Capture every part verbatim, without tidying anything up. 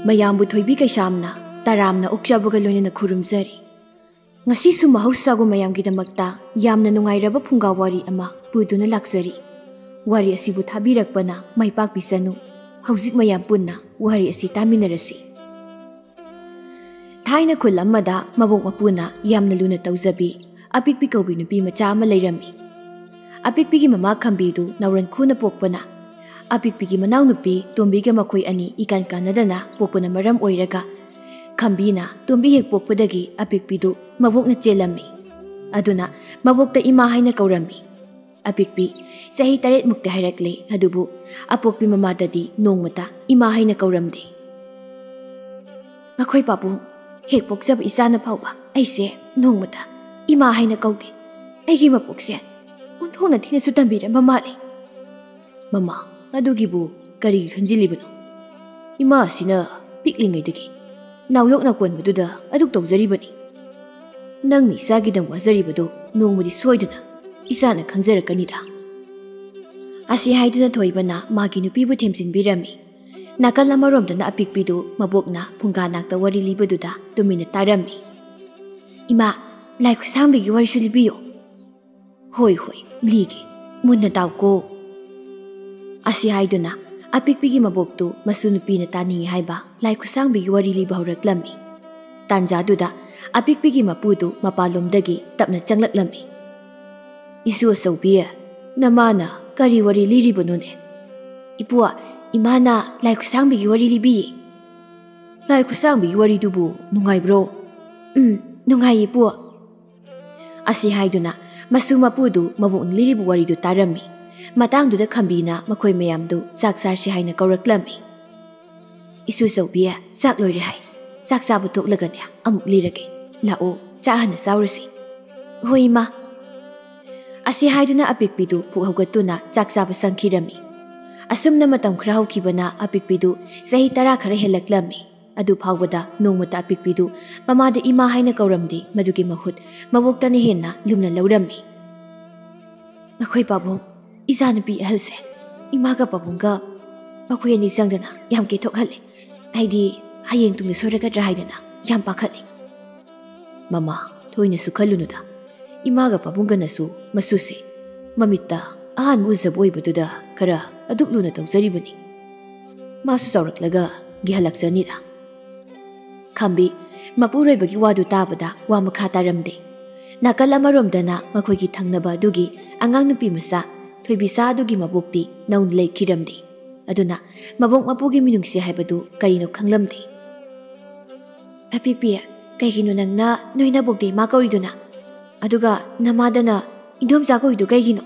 ꯃꯌꯥꯝꯕꯨ ꯊꯣꯏꯕꯤ ꯀꯩꯁꯥꯝꯅ ꯇꯔꯥꯝꯅ ꯑꯣꯛꯆꯕꯒ ꯂꯣꯏꯅꯅ ꯈꯨꯔꯨꯝꯖꯔꯤ꯫ ꯉꯁꯤꯁꯨ ꯃꯍꯧꯁꯥꯒꯨꯝ ꯃꯌꯥꯝꯒꯤꯗꯃꯛꯇ ꯌꯥꯝꯅ ꯅꯨꯡꯉꯥꯏꯔꯕ ꯐꯨꯡꯒꯥ ꯋꯥꯔꯤ ꯑꯃ ꯄꯨꯗꯨꯅ ꯂꯥꯛꯆꯔꯤ꯫ ꯋꯥꯔꯤ ꯑꯁꯤꯕꯨ ꯊꯥꯕꯤꯔꯛꯄꯅ ꯃꯥꯏ ꯄꯥꯛꯄꯤꯁꯅꯨ꯫ ꯍꯧꯖꯤꯛ ꯃꯌꯥꯝ ꯄꯨꯟꯅ ꯋꯥꯔꯤ ꯑꯁꯤ ꯇꯥꯃꯤꯟꯅꯔꯁꯤ꯫ ꯊꯥꯏꯅ ꯈꯨꯜ ꯑꯃꯗ ꯃꯕꯣꯛ ꯃꯄꯨꯅ ꯌꯥꯝꯅ ꯂꯨꯅ ꯇꯧꯖꯕꯤ ꯑꯄꯤꯛꯄꯤ ꯀꯧꯕꯤ ꯅꯨꯄꯤ ꯃꯆꯥ ꯑꯃ ꯂꯩꯔꯝꯃꯤ꯫ ꯑꯄꯤꯛꯄꯤꯒꯤ ꯃꯃꯥ ꯈꯝꯕꯤꯗꯨ ꯅꯥꯎꯔꯟ ꯈꯨꯅ ꯄꯣꯛꯄꯅ, ꯑꯄꯤꯛꯄꯤꯒꯤ ꯃꯅꯥꯎꯅꯨꯄꯤ ꯇꯣꯝꯕꯤꯒ ꯃꯈꯣꯏ ꯑꯅꯤ ꯏꯀꯥꯟ ꯀꯥꯟꯅꯗꯅ ꯄꯣꯛꯄꯅ ꯃꯔꯝ ꯑꯣꯏꯔꯒ, ꯈꯝꯕꯤꯅ ꯇꯣꯝꯕꯤ ꯍꯦꯛ ꯄꯣꯛꯄꯗꯒꯤ ꯑꯄꯤꯛꯄꯤꯗꯨ ꯃꯕꯣꯛꯅ ꯆꯦꯜꯂꯝꯃꯤ꯫ ꯑꯗꯨꯅ ꯃꯕꯣꯛꯇ ꯏꯃꯥ ꯍꯥꯏꯅ ꯀꯧꯔꯝꯃꯤ꯫ ꯑꯄꯤꯛꯄꯤ ꯆꯍꯤ ꯇꯔꯦꯠ ꯃꯨꯛꯇ ꯍꯥꯏꯔꯛꯂꯦ, ꯑꯗꯨꯕꯨ ꯑꯄꯣꯛꯄꯤ ꯃꯃꯥꯗꯗꯤ ꯅꯣꯡꯃꯇ ꯏꯃꯥ ꯍꯥꯏꯅ ꯀꯧꯔꯝꯗꯦ꯫ ꯃꯈꯣꯏ ꯄꯥꯕꯨꯡ ꯍꯦꯛ ꯄꯣꯛꯆꯕ ꯏꯆꯥꯅ ꯐꯥꯎꯕ ꯑꯩꯁꯦ ꯅꯣꯡꯃꯇ ꯏꯃꯥ ꯍꯥꯏꯅ ꯀꯧꯗꯦ꯫ ꯑꯩꯒꯤ ꯃꯄꯣꯛꯁꯦ ꯑꯣꯟꯊꯣꯛꯅ ꯊꯤꯅꯁꯨ ꯇꯝꯕꯤꯔꯝꯕ ꯃꯥꯜꯂꯦ꯫ ꯃꯃꯥ, ꯑꯗꯨꯒꯤꯕꯨ ꯀꯔꯤ ꯈꯟꯖꯤꯜꯂꯤꯕꯅꯣ? ꯏꯃꯥ ꯑꯁꯤꯅ ꯄꯤꯛꯂꯤꯉꯩꯗꯒꯤ ꯅꯥꯎꯌꯣꯛꯅ ꯀꯣꯟꯕꯗꯨꯗ ꯑꯗꯨꯛ ꯇꯧꯖꯔꯤꯕꯅꯤ꯫ ꯅꯪꯅ ꯏꯆꯥꯒꯤꯗꯃꯛ ꯋꯥꯖꯔꯤꯕꯗꯨ ꯅꯣꯡꯃꯗꯤ ꯁꯣꯏꯗꯅ ꯏꯆꯥꯅ ꯈꯪꯖꯔꯛꯀꯅꯤꯗ꯫ ꯑꯁꯤ ꯍꯥꯏꯗꯨꯅ ꯊꯣꯏꯕꯅ ꯃꯥꯒꯤ ꯅꯨꯄꯤꯕꯨ ꯊꯦꯝꯖꯤꯟꯕꯤꯔꯝꯃꯤ꯫ ꯅꯥꯀꯜ ꯑꯃꯔꯣꯝꯗꯅ ꯑꯄꯤꯛꯄꯤꯗꯨ ꯃꯕꯣꯛꯅ ꯐꯨꯡꯒꯥ ꯅꯥꯛꯇ ꯋꯥꯔꯤ ꯂꯤꯕꯗꯨꯗ ꯇꯨꯃꯤꯟꯅ ꯇꯥꯔꯝꯃꯤ꯫ "ꯏꯃꯥ, ꯂꯥꯏ ꯈꯨꯠꯁꯥꯡꯕꯤꯒꯤ ꯋꯥꯔꯤꯁꯨ ꯂꯤꯕꯤꯌꯨ꯫" "ꯍꯣꯏ, ꯍꯣꯏ, ꯂꯤꯒꯦ꯫ ꯃꯨꯟꯅ ꯇꯥꯎꯀꯣ꯫" ꯑꯁꯤ ꯍꯥꯏꯗꯨꯅ ꯑꯄꯤꯛꯄꯤꯒꯤ ꯃꯕꯣꯛꯇꯨ ꯃꯁꯨ ꯅꯨꯄꯤꯅ ꯇꯥꯅꯤꯡꯏ ꯍꯥꯏꯕ ꯂꯥꯏ ꯈꯨꯠꯁꯥꯡꯕꯤꯒꯤ ꯋꯥꯔꯤ ꯂꯤꯕ ꯍꯧꯔꯛꯂꯝꯃꯤ꯫ ꯇꯥꯟꯖꯥꯗꯨꯗ ꯑꯄꯤꯛꯄꯤꯒꯤ ꯃꯄꯨꯗꯨ ꯃꯄꯥꯟꯂꯣꯝꯗꯒꯤ ꯇꯞꯅ ꯆꯪꯂꯛꯂꯝꯃꯤ꯫ "ꯏꯁꯨ ꯑꯆꯧꯕꯤ, ꯅꯃꯥꯅ ꯀꯔꯤ ꯋꯥꯔꯤ ꯂꯤꯔꯤꯕꯅꯣꯅꯦ?" "ꯏꯄꯨ, ꯏꯃꯥꯅ ꯂꯥꯏ ꯈꯨꯠꯁꯥꯡꯕꯤꯒꯤ ꯋꯥꯔꯤ ꯂꯤꯕꯤꯌꯦ꯫" "ꯂꯥꯏ ꯈꯨꯠꯁꯥꯡꯕꯤꯒꯤ ꯋꯥꯔꯤꯗꯨꯕꯨ ꯅꯨꯡꯉꯥꯏꯕ꯭ꯔꯣ?" "ꯎꯝ, ꯅꯨꯡꯉꯥꯏꯌꯦ, ꯏꯄꯨ꯫" ꯑꯁꯤ ꯍꯥꯏꯗꯨꯅ ꯃꯁꯨ ꯃꯄꯨꯗꯨ ꯃꯕꯣꯛꯅ ꯂꯤꯔꯤꯕ ꯋꯥꯔꯤꯗꯨ ꯇꯥꯔꯝꯃꯤ꯫ ꯃꯇꯥꯡꯗꯨꯗ ꯈꯝꯕꯤꯅ ꯃꯈꯣꯏ ꯃꯌꯥꯝꯗꯨ ꯆꯥꯛ ꯆꯥꯔꯁꯤ ꯍꯥꯏꯅ ꯀꯧꯔꯛꯂꯝꯃꯤ꯫ "ꯏꯁꯨ ꯆꯧꯕꯤ, ꯆꯥꯛ ꯂꯣꯏꯔꯦ ꯍꯥꯏ꯫ ꯆꯥꯛ ꯆꯥꯕ ꯇꯣꯛꯂꯒꯅꯦ ꯑꯃꯨꯛ ꯂꯤꯔꯒꯦ꯫ ꯂꯥꯛꯑꯣ, ꯆꯥꯛ ꯍꯥꯟꯅ ꯆꯥꯎꯔꯁꯤ꯫" "ꯍꯣꯏ, ꯏꯃꯥ꯫" ꯑꯁꯤ ꯍꯥꯏꯗꯨꯅ ꯑꯄꯤꯛꯄꯤꯗꯨ ꯄꯨꯛ ꯍꯧꯒꯠꯇꯨꯅ ꯆꯥꯛ ꯆꯥꯕ ꯆꯪꯈꯤꯔꯝꯃꯤ꯫ ꯑꯁꯨꯝꯅ ꯃꯇꯝ ꯈꯔ ꯍꯧꯈꯤꯕꯅ ꯑꯄꯤꯛꯄꯤꯗꯨ ꯆꯍꯤ ꯇꯔꯥ ꯈꯔ ꯍꯦꯜꯂꯛꯂꯝꯃꯤ꯫ ꯑꯗꯨ ꯐꯥꯎꯕꯗ ꯅꯣꯡꯃꯇ ꯑꯄꯤꯛꯄꯤꯗꯨ ꯃꯃꯥꯗ ꯏꯃꯥ ꯍꯥꯏꯅ ꯀꯧꯔꯝꯗꯦ, ꯃꯗꯨꯒꯤ ꯃꯍꯨꯠ ꯃꯕꯣꯛꯇꯅ ꯍꯦꯟꯅ ꯂꯨꯝꯅ ꯂꯧꯔꯝꯃꯤ꯫ "ꯅꯈꯣꯏ ꯄꯥꯕꯨꯡ, ꯏꯆꯥꯅꯨꯄꯤ ꯑꯍꯜꯁꯦ ꯏꯃꯥꯒ ꯄꯥꯕꯨꯡꯒ ꯃꯈꯣꯏ ꯑꯅꯤ ꯆꯪꯗꯅ ꯌꯥꯝ ꯀꯦꯊꯣꯛꯍꯜꯂꯦ꯫ ꯑꯩꯗꯤ ꯍꯌꯦꯡ ꯇꯨꯡꯗ ꯁꯣꯏꯔꯛꯀꯗ꯭ꯔꯥ ꯍꯥꯏꯗꯅ ꯌꯥꯝ ꯄꯥꯈꯠꯂꯤ꯫ "ꯃꯃꯥ, ꯊꯣꯏꯅꯁꯨ ꯈꯜꯂꯨꯅꯨꯗ꯫ ꯏꯃꯥꯒ ꯄꯥꯕꯨꯡꯒꯅꯁꯨ ꯃꯁꯨꯁꯦ ꯃꯃꯤꯠꯇ ꯑꯍꯥꯟꯕ ꯎꯖꯕ ꯑꯣꯏꯕꯗꯨꯗ ꯈꯔ ꯑꯗꯨꯛ ꯂꯨꯅ ꯇꯧꯖꯔꯤꯕꯅꯤ꯫ ꯃꯥꯁꯨ ꯆꯥꯎꯔꯛꯂꯒ ꯒꯤꯍꯜꯂꯛꯆꯅꯤꯗ꯫" ꯈꯝꯕꯤ ꯃꯄꯨꯔꯣꯏꯕꯒꯤ ꯋꯥꯗꯨ ꯇꯥꯕꯗ ꯋꯥ ꯃꯈꯥ ꯇꯥꯔꯝꯗꯦ꯫ ꯅꯥꯀꯜ ꯑꯃꯔꯣꯝꯗꯅ ꯃꯈꯣꯏꯒꯤ ꯊꯪꯅꯕ ꯑꯗꯨꯒꯤ ꯑꯉꯥꯡ ꯅꯨꯄꯤ ꯃꯆꯥ ꯊꯣꯏꯕꯤꯆꯥ ꯑꯗꯨꯒꯤ ꯃꯕꯣꯛꯇꯤ ꯅꯧꯅ ꯂꯩꯈꯤꯔꯝꯗꯦ꯫ ꯑꯗꯨꯅ ꯃꯕꯣꯛ ꯃꯄꯨꯒꯤ ꯃꯤꯅꯨꯡꯁꯤ ꯍꯥꯏꯕꯗꯨ ꯀꯔꯤꯅꯣ ꯈꯪꯂꯝꯗꯦ꯫ "ꯑꯄꯤꯛꯄꯤ, ꯀꯩꯒꯤꯅꯣ ꯅꯪꯅ ꯅꯣꯏ ꯅꯕꯣꯛꯇ ꯏꯃꯥ ꯀꯧꯔꯤꯗꯨꯅ? ꯑꯗꯨꯒ ꯅꯃꯥꯗꯅ ꯏꯟꯗꯣꯝꯆꯥ ꯀꯧꯔꯤꯗꯨ ꯀꯩꯒꯤꯅꯣ?"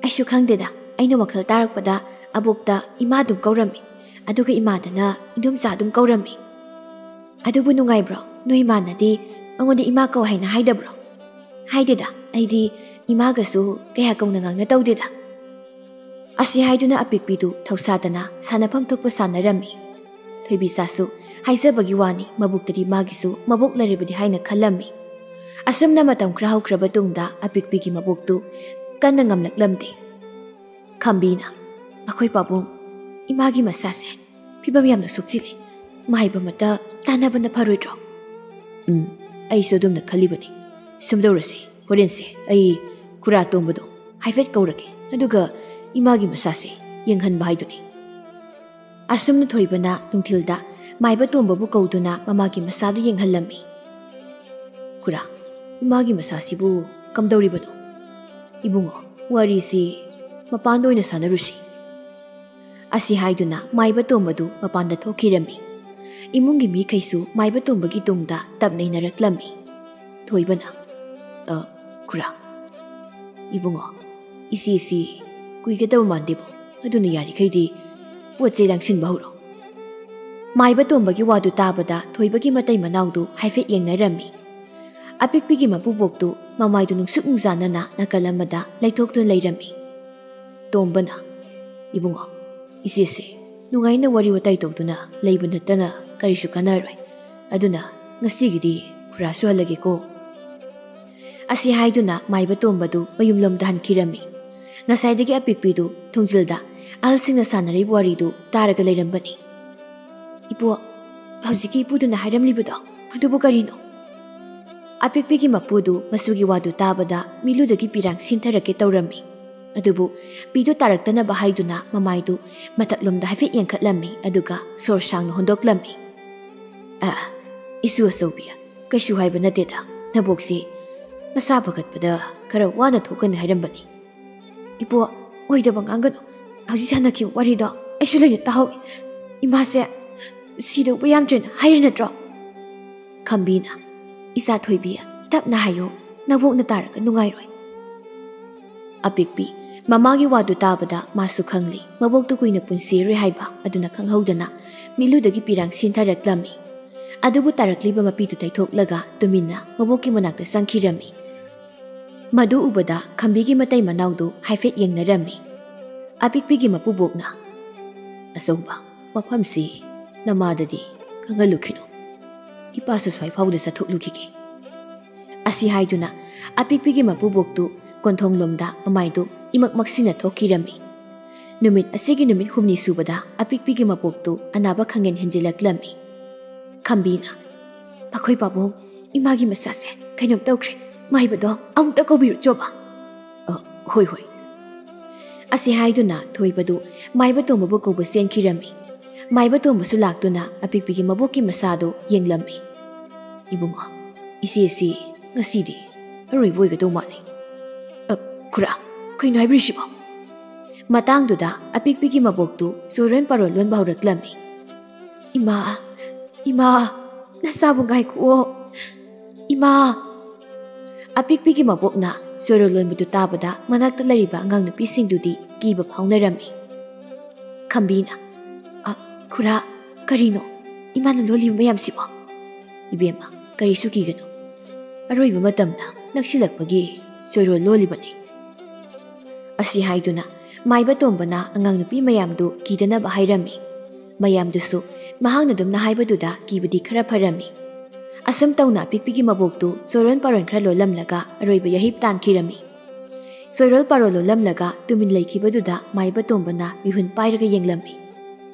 "ꯑꯩꯁꯨ ꯈꯪꯗꯦꯗ, ꯑꯩꯅ ꯋꯥꯈꯜ ꯇꯥꯔꯛꯄꯗ ꯑꯕꯣꯛꯇ ꯏꯃꯥ ꯑꯗꯨꯝ ꯀꯧꯔꯝꯃꯤ, ꯑꯗꯨꯒ ꯏꯃꯥꯗꯅ ꯏꯟꯗꯣꯝꯆꯥ ꯑꯗꯨꯝ ꯀꯧꯔꯝꯃꯤ꯫ ꯑꯗꯨꯕꯨ ꯅꯨꯡꯉꯥꯏꯕ꯭ꯔꯣ? ꯅꯣꯏ ꯏꯃꯥꯅꯗꯤ ꯑꯩꯉꯣꯟꯗ ꯏꯃꯥ ꯀꯧ ꯍꯥꯏꯅ ꯍꯥꯏꯗꯕ꯭ꯔꯣ?" "ꯍꯥꯏꯗꯦꯗ, ꯑꯩꯗꯤ ꯏꯃꯥꯒꯁꯨ ꯀꯌꯥ ꯀꯧꯅ ꯉꯥꯡꯅ ꯇꯧꯗꯦꯗ꯫" ꯑꯁꯤ ꯍꯥꯏꯗꯨꯅ ꯑꯄꯤꯛꯄꯤꯗꯨ ꯊꯧꯁꯥꯗꯅ ꯁꯥꯟꯅꯐꯝ ꯊꯣꯛꯄ ꯁꯥꯟꯅꯔꯝꯃꯤ꯫ ꯊꯣꯏꯕꯤꯆꯥꯁꯨ ꯍꯥꯏꯖꯕꯒꯤ ꯋꯥꯅꯤ, ꯃꯕꯣꯛꯇꯗꯤ ꯃꯥꯒꯤꯁꯨ ꯃꯕꯣꯛ ꯂꯩꯔꯕꯗꯤ ꯍꯥꯏꯅ ꯈꯜꯂꯝꯃꯤ꯫ ꯑꯁꯨꯝꯅ ꯃꯇꯝ ꯈꯔ ꯍꯧꯈ꯭ꯔꯕ ꯇꯨꯡꯗ ꯑꯄꯤꯛꯄꯤꯒꯤ ꯃꯕꯣꯛꯇꯨ ꯀꯟꯅ ꯉꯝꯂꯛꯂꯝꯗꯦ꯫ ꯈꯝꯕꯤꯅ, "ꯑꯩꯈꯣꯏ ꯄꯥꯕꯨꯡ, ꯏꯃꯥꯒꯤ ꯃꯁꯥꯁꯦ ꯐꯤꯕꯝ ꯌꯥꯝꯅ ꯁꯣꯛꯆꯤꯜꯂꯦ꯫ ꯃꯥꯏꯕ ꯑꯃꯇ ꯇꯥꯟꯅꯕꯅ ꯐꯔꯣꯏꯗ꯭ꯔꯣ?" "ꯎꯝ, ꯑꯩꯁꯨ ꯑꯗꯨꯝꯅ ꯈꯜꯂꯤꯕꯅꯤ꯫ ꯁꯨꯝꯗꯧꯔꯁꯤ, ꯍꯣꯔꯦꯟꯁꯦ ꯑꯩ ꯈꯨꯔꯥ ꯇꯣꯝꯕꯗꯣ ꯍꯥꯏꯐꯦꯠ ꯀꯧꯔꯒꯦ, ꯑꯗꯨꯒ ꯏꯃꯥꯒꯤ ꯃꯁꯥꯁꯦ ꯌꯦꯡꯍꯟꯕ ꯍꯥꯏꯗꯨꯅꯤ꯫" ꯑꯁꯨꯝꯅ ꯊꯣꯏꯕꯅ ꯅꯨꯡꯊꯤꯜꯗ ꯃꯥꯏꯕ ꯇꯣꯝꯕꯕꯨ ꯀꯧꯗꯨꯅ ꯃꯃꯥꯒꯤ ꯃꯁꯥꯗꯨ ꯌꯦꯡꯍꯜꯂꯝꯃꯤ꯫ "ꯈꯨꯔꯥ, ꯏꯃꯥꯒꯤ ꯃꯁꯥꯁꯤꯕꯨ ꯀꯝꯗꯧꯔꯤꯕꯅꯣ? ꯏꯕꯨꯡꯉꯣ, ꯋꯥꯔꯤꯁꯤ ꯃꯄꯥꯟꯗ ꯑꯣꯏꯅ ꯁꯥꯟꯅꯔꯨꯁꯤ꯫" ꯑꯁꯤ ꯍꯥꯏꯗꯨꯅ ꯃꯥꯏꯕ ꯇꯣꯝꯕꯗꯨ ꯃꯄꯥꯟꯗ ꯊꯣꯛꯈꯤꯔꯝꯃꯤ꯫ ꯏꯃꯨꯡꯒꯤ ꯃꯤꯈꯩꯁꯨ ꯃꯥꯏꯕ ꯇꯣꯝꯕꯒꯤ ꯇꯨꯡꯗ ꯇꯞꯅ ꯏꯟꯅꯔꯛꯂꯝꯃꯤ꯫ ꯊꯣꯏꯕꯅ, "ꯑ, ꯈꯨꯔꯥ, ꯏꯕꯨꯡꯉꯣ, ꯏꯆꯦꯁꯤ ꯀꯨꯏꯒꯗꯕ ꯃꯥꯟꯗꯦꯕꯣ, ꯑꯗꯨꯅ ꯌꯥꯔꯤꯈꯩꯗꯤ ꯄꯣꯠ ꯆꯩ ꯂꯥꯡꯁꯤꯟꯕ ꯍꯧꯔꯣ꯫" ꯃꯥꯏꯕ ꯇꯣꯝꯕꯒꯤ ꯋꯥꯗꯨ ꯇꯥꯕꯗ ꯊꯣꯏꯕꯒꯤ ꯃꯇꯩ ꯃꯅꯥꯎꯗꯨ ꯍꯥꯏꯐꯦꯠ ꯌꯦꯡꯅꯔꯝꯃꯤ꯫ ꯑꯄꯤꯛꯄꯤꯒꯤ ꯃꯄꯨꯕꯣꯛꯇꯨ ꯃꯃꯥꯏꯗꯨ ꯅꯨꯡꯁꯨꯛ ꯅꯨꯡꯖꯥꯅꯅ ꯅꯥꯀꯜ ꯑꯃꯗ ꯂꯩꯊꯣꯛꯇꯨꯅ ꯂꯩꯔꯝꯃꯤ꯫ ꯇꯣꯝꯕꯅ, "ꯏꯕꯨꯡꯉꯣ, ꯏꯆꯦꯁꯦ ꯅꯨꯡꯉꯥꯏꯅ ꯋꯥꯔꯤ ꯋꯥꯇꯥꯏ ꯇꯧꯗꯨꯅ ꯂꯩꯕ ꯅꯠꯇꯅ ꯀꯔꯤꯁꯨ ꯀꯥꯟꯅꯔꯣꯏ꯫ ꯑꯗꯨꯅ ꯉꯁꯤꯒꯤꯗꯤ ꯈꯨꯔꯥꯁꯨ ꯍꯜꯂꯒꯦꯀꯣ꯫" ꯑꯁꯤ ꯍꯥꯏꯗꯨꯅ ꯃꯥꯏꯕ ꯇꯣꯝꯕꯗꯨ ꯃꯌꯨꯝꯂꯣꯝꯗ ꯍꯟꯈꯤꯔꯝꯃꯤ꯫ ꯉꯁꯥꯏꯗꯒꯤ ꯑꯄꯤꯛꯄꯤꯗꯨ ꯊꯣꯡꯖꯤꯜꯗ ꯑꯍꯜꯁꯤꯡꯅ ꯁꯥꯟꯅꯔꯤꯕ ꯋꯥꯔꯤꯗꯨ ꯇꯥꯔꯒ ꯂꯩꯔꯝꯕꯅꯤ꯫ "ꯏꯄꯨ, ꯍꯧꯖꯤꯛꯀꯤ ꯏꯄꯨꯗꯨꯅ ꯍꯥꯏꯔꯝꯂꯤꯕꯗꯣ, ꯑꯗꯨꯕꯨ ꯀꯔꯤꯅꯣ?" ꯑꯄꯤꯛꯄꯤꯒꯤ ꯃꯄꯨꯗꯨ ꯃꯆꯨꯒꯤ ꯋꯥꯗꯨ ꯇꯥꯕꯗ ꯃꯤꯠꯂꯨꯗꯒꯤ ꯄꯤꯔꯥꯡ ꯁꯤꯟꯊꯔꯛꯀꯦ ꯇꯧꯔꯝꯃꯤ꯫ ꯑꯗꯨꯕꯨ ꯄꯤꯗꯨ ꯇꯥꯔꯛꯇꯅꯕ ꯍꯥꯏꯗꯨꯅ ꯃꯃꯥꯏꯗꯨ ꯃꯊꯛꯂꯣꯝꯗ ꯍꯥꯏꯐꯦꯠ ꯌꯦꯡꯈꯠꯂꯝꯃꯤ, ꯑꯗꯨꯒ ꯁꯣꯔ ꯁꯥꯡꯅ ꯍꯣꯟꯗꯣꯛꯂꯝꯃꯤ꯫ "ꯑ, ꯏꯁꯨ ꯑꯆꯧꯕꯤ, ꯀꯩꯁꯨ ꯍꯥꯏꯕ ꯅꯠꯇꯦꯗ꯫ ꯅꯕꯣꯛꯁꯤ ꯃꯁꯥ ꯐꯒꯠꯄꯗ ꯈꯔ ꯋꯥꯅ ꯊꯣꯛꯀꯅꯤ ꯍꯥꯏꯔꯝꯕꯅꯤ꯫" "ꯏꯄꯨ, ꯑꯣꯏꯗꯕ ꯉꯥꯡꯒꯅꯨ꯫ ꯍꯧꯖꯤꯛ ꯁꯥꯟꯅꯈꯤꯕ ꯋꯥꯔꯤꯗꯣ ꯑꯩꯁꯨ ꯂꯣꯏꯅ ꯇꯥꯍꯧꯏ꯫ ꯏꯃꯥꯁꯦ ꯁꯤꯗꯧꯕ ꯌꯥꯝꯗ꯭ꯔꯦꯅ ꯍꯥꯏꯔꯤ ꯅꯠꯇ꯭ꯔꯣ?" ꯈꯝꯕꯤꯅ, "ꯏꯆꯥ ꯊꯣꯏꯕꯤ, ꯇꯞꯅ ꯍꯥꯏꯌꯨ, ꯅꯕꯣꯛꯅ ꯇꯥꯔꯒ ꯅꯨꯡꯉꯥꯏꯔꯣꯏ꯫" ꯑꯄꯤꯛꯄꯤ ꯃꯃꯥꯒꯤ ꯋꯥꯗꯨ ꯇꯥꯕꯗ ꯃꯥꯁꯨ ꯈꯪꯂꯤ, ꯃꯕꯣꯛꯇꯨ ꯀꯨꯏꯅ ꯄꯨꯟꯁꯤꯔꯣꯏ ꯍꯥꯏꯕ꯫ ꯑꯗꯨꯅ ꯈꯪꯍꯧꯗꯅ ꯃꯤꯠꯂꯨꯗꯒꯤ ꯄꯤꯔꯥꯡ ꯁꯤꯟꯊꯔꯛꯂꯝꯃꯤ꯫ ꯑꯗꯨꯕꯨ ꯇꯥꯔꯛꯂꯤꯕ ꯃꯄꯤꯗꯨ ꯇꯩꯊꯣꯛꯂꯒ ꯇꯨꯃꯤꯟꯅ ꯃꯕꯣꯛꯀꯤ ꯃꯅꯥꯛꯇ ꯆꯪꯈꯤꯔꯝꯃꯤ꯫ ꯃꯗꯨ ꯎꯕꯗ ꯈꯝꯕꯤꯒꯤ ꯃꯇꯩ ꯃꯅꯥꯎꯗꯨ ꯍꯥꯏꯐꯦꯠ ꯌꯦꯡꯅꯔꯝꯃꯤ꯫ ꯑꯄꯤꯛꯄꯤꯒꯤ ꯃꯄꯨꯕꯣꯛꯅ, "ꯑꯆꯧꯕ, ꯃꯐꯝꯁꯤ ꯅꯃꯥꯗꯗꯤ ꯈꯪꯍꯜꯂꯨꯈꯤꯅꯨ꯫ ꯏꯄꯥꯁꯨ ꯁ꯭ꯋꯥꯏ ꯐꯥꯎꯗ ꯆꯠꯊꯣꯛꯂꯨꯈꯤꯒꯦ꯫" ꯑꯁꯤ ꯍꯥꯏꯗꯨꯅ ꯑꯄꯤꯛꯄꯤꯒꯤ ꯃꯄꯨꯕꯣꯛꯇꯨ ꯀꯣꯟꯊꯣꯡꯂꯣꯝꯗ ꯃꯃꯥꯏꯗꯨ ꯏꯃꯛ ꯃꯛꯁꯤꯟꯅ ꯊꯣꯛꯈꯤꯔꯝꯃꯤ꯫ ꯅꯨꯃꯤꯠ ꯑꯁꯤꯒꯤ ꯅꯨꯃꯤꯠ ꯍꯨꯝꯅꯤ ꯁꯨꯕꯗ ꯑꯄꯤꯛꯄꯤꯒꯤ ꯃꯕꯣꯛꯇꯨ ꯑꯅꯥꯕ ꯈꯪꯍꯦꯟ ꯍꯦꯟꯖꯤꯜꯂꯛꯂꯝꯃꯤ꯫ ꯈꯝꯕꯤꯅ, "ꯃꯈꯣꯏ ꯄꯥꯕꯨꯡ, ꯏꯃꯥꯒꯤ ꯃꯁꯥꯁꯦ ꯀꯩꯅꯣꯝ ꯇꯧꯈ꯭ꯔꯦ꯫ ꯃꯥꯏꯕꯗꯣ ꯑꯃꯨꯛꯇ ꯀꯧꯕꯤꯔꯨꯆꯣꯕ꯫" "ꯑ, ꯍꯣꯏ, ꯍꯣꯏ꯫" ꯑꯁꯤ ꯍꯥꯏꯗꯨꯅ ꯊꯣꯏꯕꯗꯨ ꯃꯥꯏꯕ ꯇꯣꯝꯕꯕꯨ ꯀꯧꯕ ꯆꯦꯟꯈꯤꯔꯝꯃꯤ꯫ ꯃꯥꯏꯕ ꯇꯣꯝꯕꯁꯨ ꯂꯥꯛꯇꯨꯅ ꯑꯄꯤꯛꯄꯤꯒꯤ ꯃꯕꯣꯛꯀꯤ ꯃꯁꯥꯗꯨ ꯌꯦꯡꯂꯝꯃꯤ꯫ "ꯏꯕꯨꯡꯉꯣ, ꯏꯆꯦꯁꯤ ꯉꯁꯤꯗꯤ ꯑꯔꯣꯏꯕ ꯑꯣꯏꯒꯗꯧ ꯃꯥꯜꯂꯤ꯫" "ꯑ, ꯈꯨꯔꯥ, ꯀꯩꯅꯣ ꯍꯥꯏꯕꯤꯔꯤꯁꯤꯕꯣ?" ꯃꯇꯥꯡꯗꯨꯗ ꯑꯄꯤꯛꯄꯤꯒꯤ ꯃꯕꯣꯛꯇꯨ ꯆꯣꯏꯔꯣꯟ ꯄꯥꯔꯣꯟ ꯂꯣꯟꯕ ꯍꯧꯔꯛꯂꯝꯃꯤ꯫ "ꯏꯃꯥ, ꯏꯃꯥ, ꯅꯆꯥꯕꯨ ꯉꯥꯏꯈꯨꯑꯣ, ꯏꯃꯥ!" ꯑꯄꯤꯛꯄꯤꯒꯤ ꯃꯕꯣꯛꯅ ꯆꯣꯏꯔꯣꯟ ꯂꯣꯟꯕꯗꯨ ꯇꯥꯕꯗ ꯃꯅꯥꯛꯇ ꯂꯩꯔꯤꯕ ꯑꯉꯥꯡ ꯅꯨꯄꯤꯁꯤꯡꯗꯨꯗꯤ ꯀꯤꯕ ꯐꯥꯎꯅꯔꯝꯃꯤ꯫ ꯈꯝꯕꯤꯅ, "ꯑ, ꯈꯨꯔꯥ, ꯀꯔꯤꯅꯣ ꯏꯃꯥꯅ ꯂꯣꯜꯂꯤꯕ ꯃꯌꯥꯝꯁꯤꯕꯣ?" "ꯏꯕꯦꯝꯃ, ꯀꯔꯤꯁꯨ ꯀꯤꯒꯅꯨ꯫ ꯑꯔꯣꯏꯕ ꯃꯇꯝꯅ ꯅꯛꯁꯤꯜꯂꯛꯄꯒꯤ ꯆꯣꯏꯔꯣꯜ ꯂꯣꯜꯂꯤꯕꯅꯤ꯫" ꯑꯁꯤ ꯍꯥꯏꯗꯨꯅ ꯃꯥꯏꯕ ꯇꯣꯝꯕꯅ ꯑꯉꯥꯡ ꯅꯨꯄꯤ ꯃꯌꯥꯝꯗꯨ ꯀꯤꯗꯅꯕ ꯍꯥꯏꯔꯝꯃꯤ꯫ ꯃꯌꯥꯝꯗꯨꯁꯨ ꯃꯍꯥꯛꯅ ꯑꯗꯨꯝꯅ ꯍꯥꯏꯕꯗꯨꯗ ꯀꯤꯕꯗꯤ ꯈꯔ ꯐꯔꯝꯃꯤ꯫ ꯑꯁꯨꯝ ꯇꯧꯅ ꯑꯄꯤꯛꯄꯤꯒꯤ ꯃꯕꯣꯛꯇꯨ ꯆꯣꯏꯔꯣꯟ ꯄꯥꯔꯣꯟ ꯈꯔ ꯂꯣꯜꯂꯝꯂꯒ ꯑꯔꯣꯏꯕ ꯌꯥꯍꯤꯞ ꯇꯥꯟꯈꯤꯔꯝꯃꯤ꯫ ꯆꯣꯏꯔꯣꯜ ꯄꯥꯔꯣꯜ ꯂꯣꯜꯂꯝꯂꯒ ꯇꯨꯃꯤꯟ ꯂꯩꯈꯤꯕꯗꯨꯗ ꯃꯥꯏꯕ ꯇꯣꯝꯕꯅ ꯃꯤꯍꯨꯟ ꯄꯥꯏꯔꯒ ꯌꯦꯡꯂꯝꯃꯤ꯫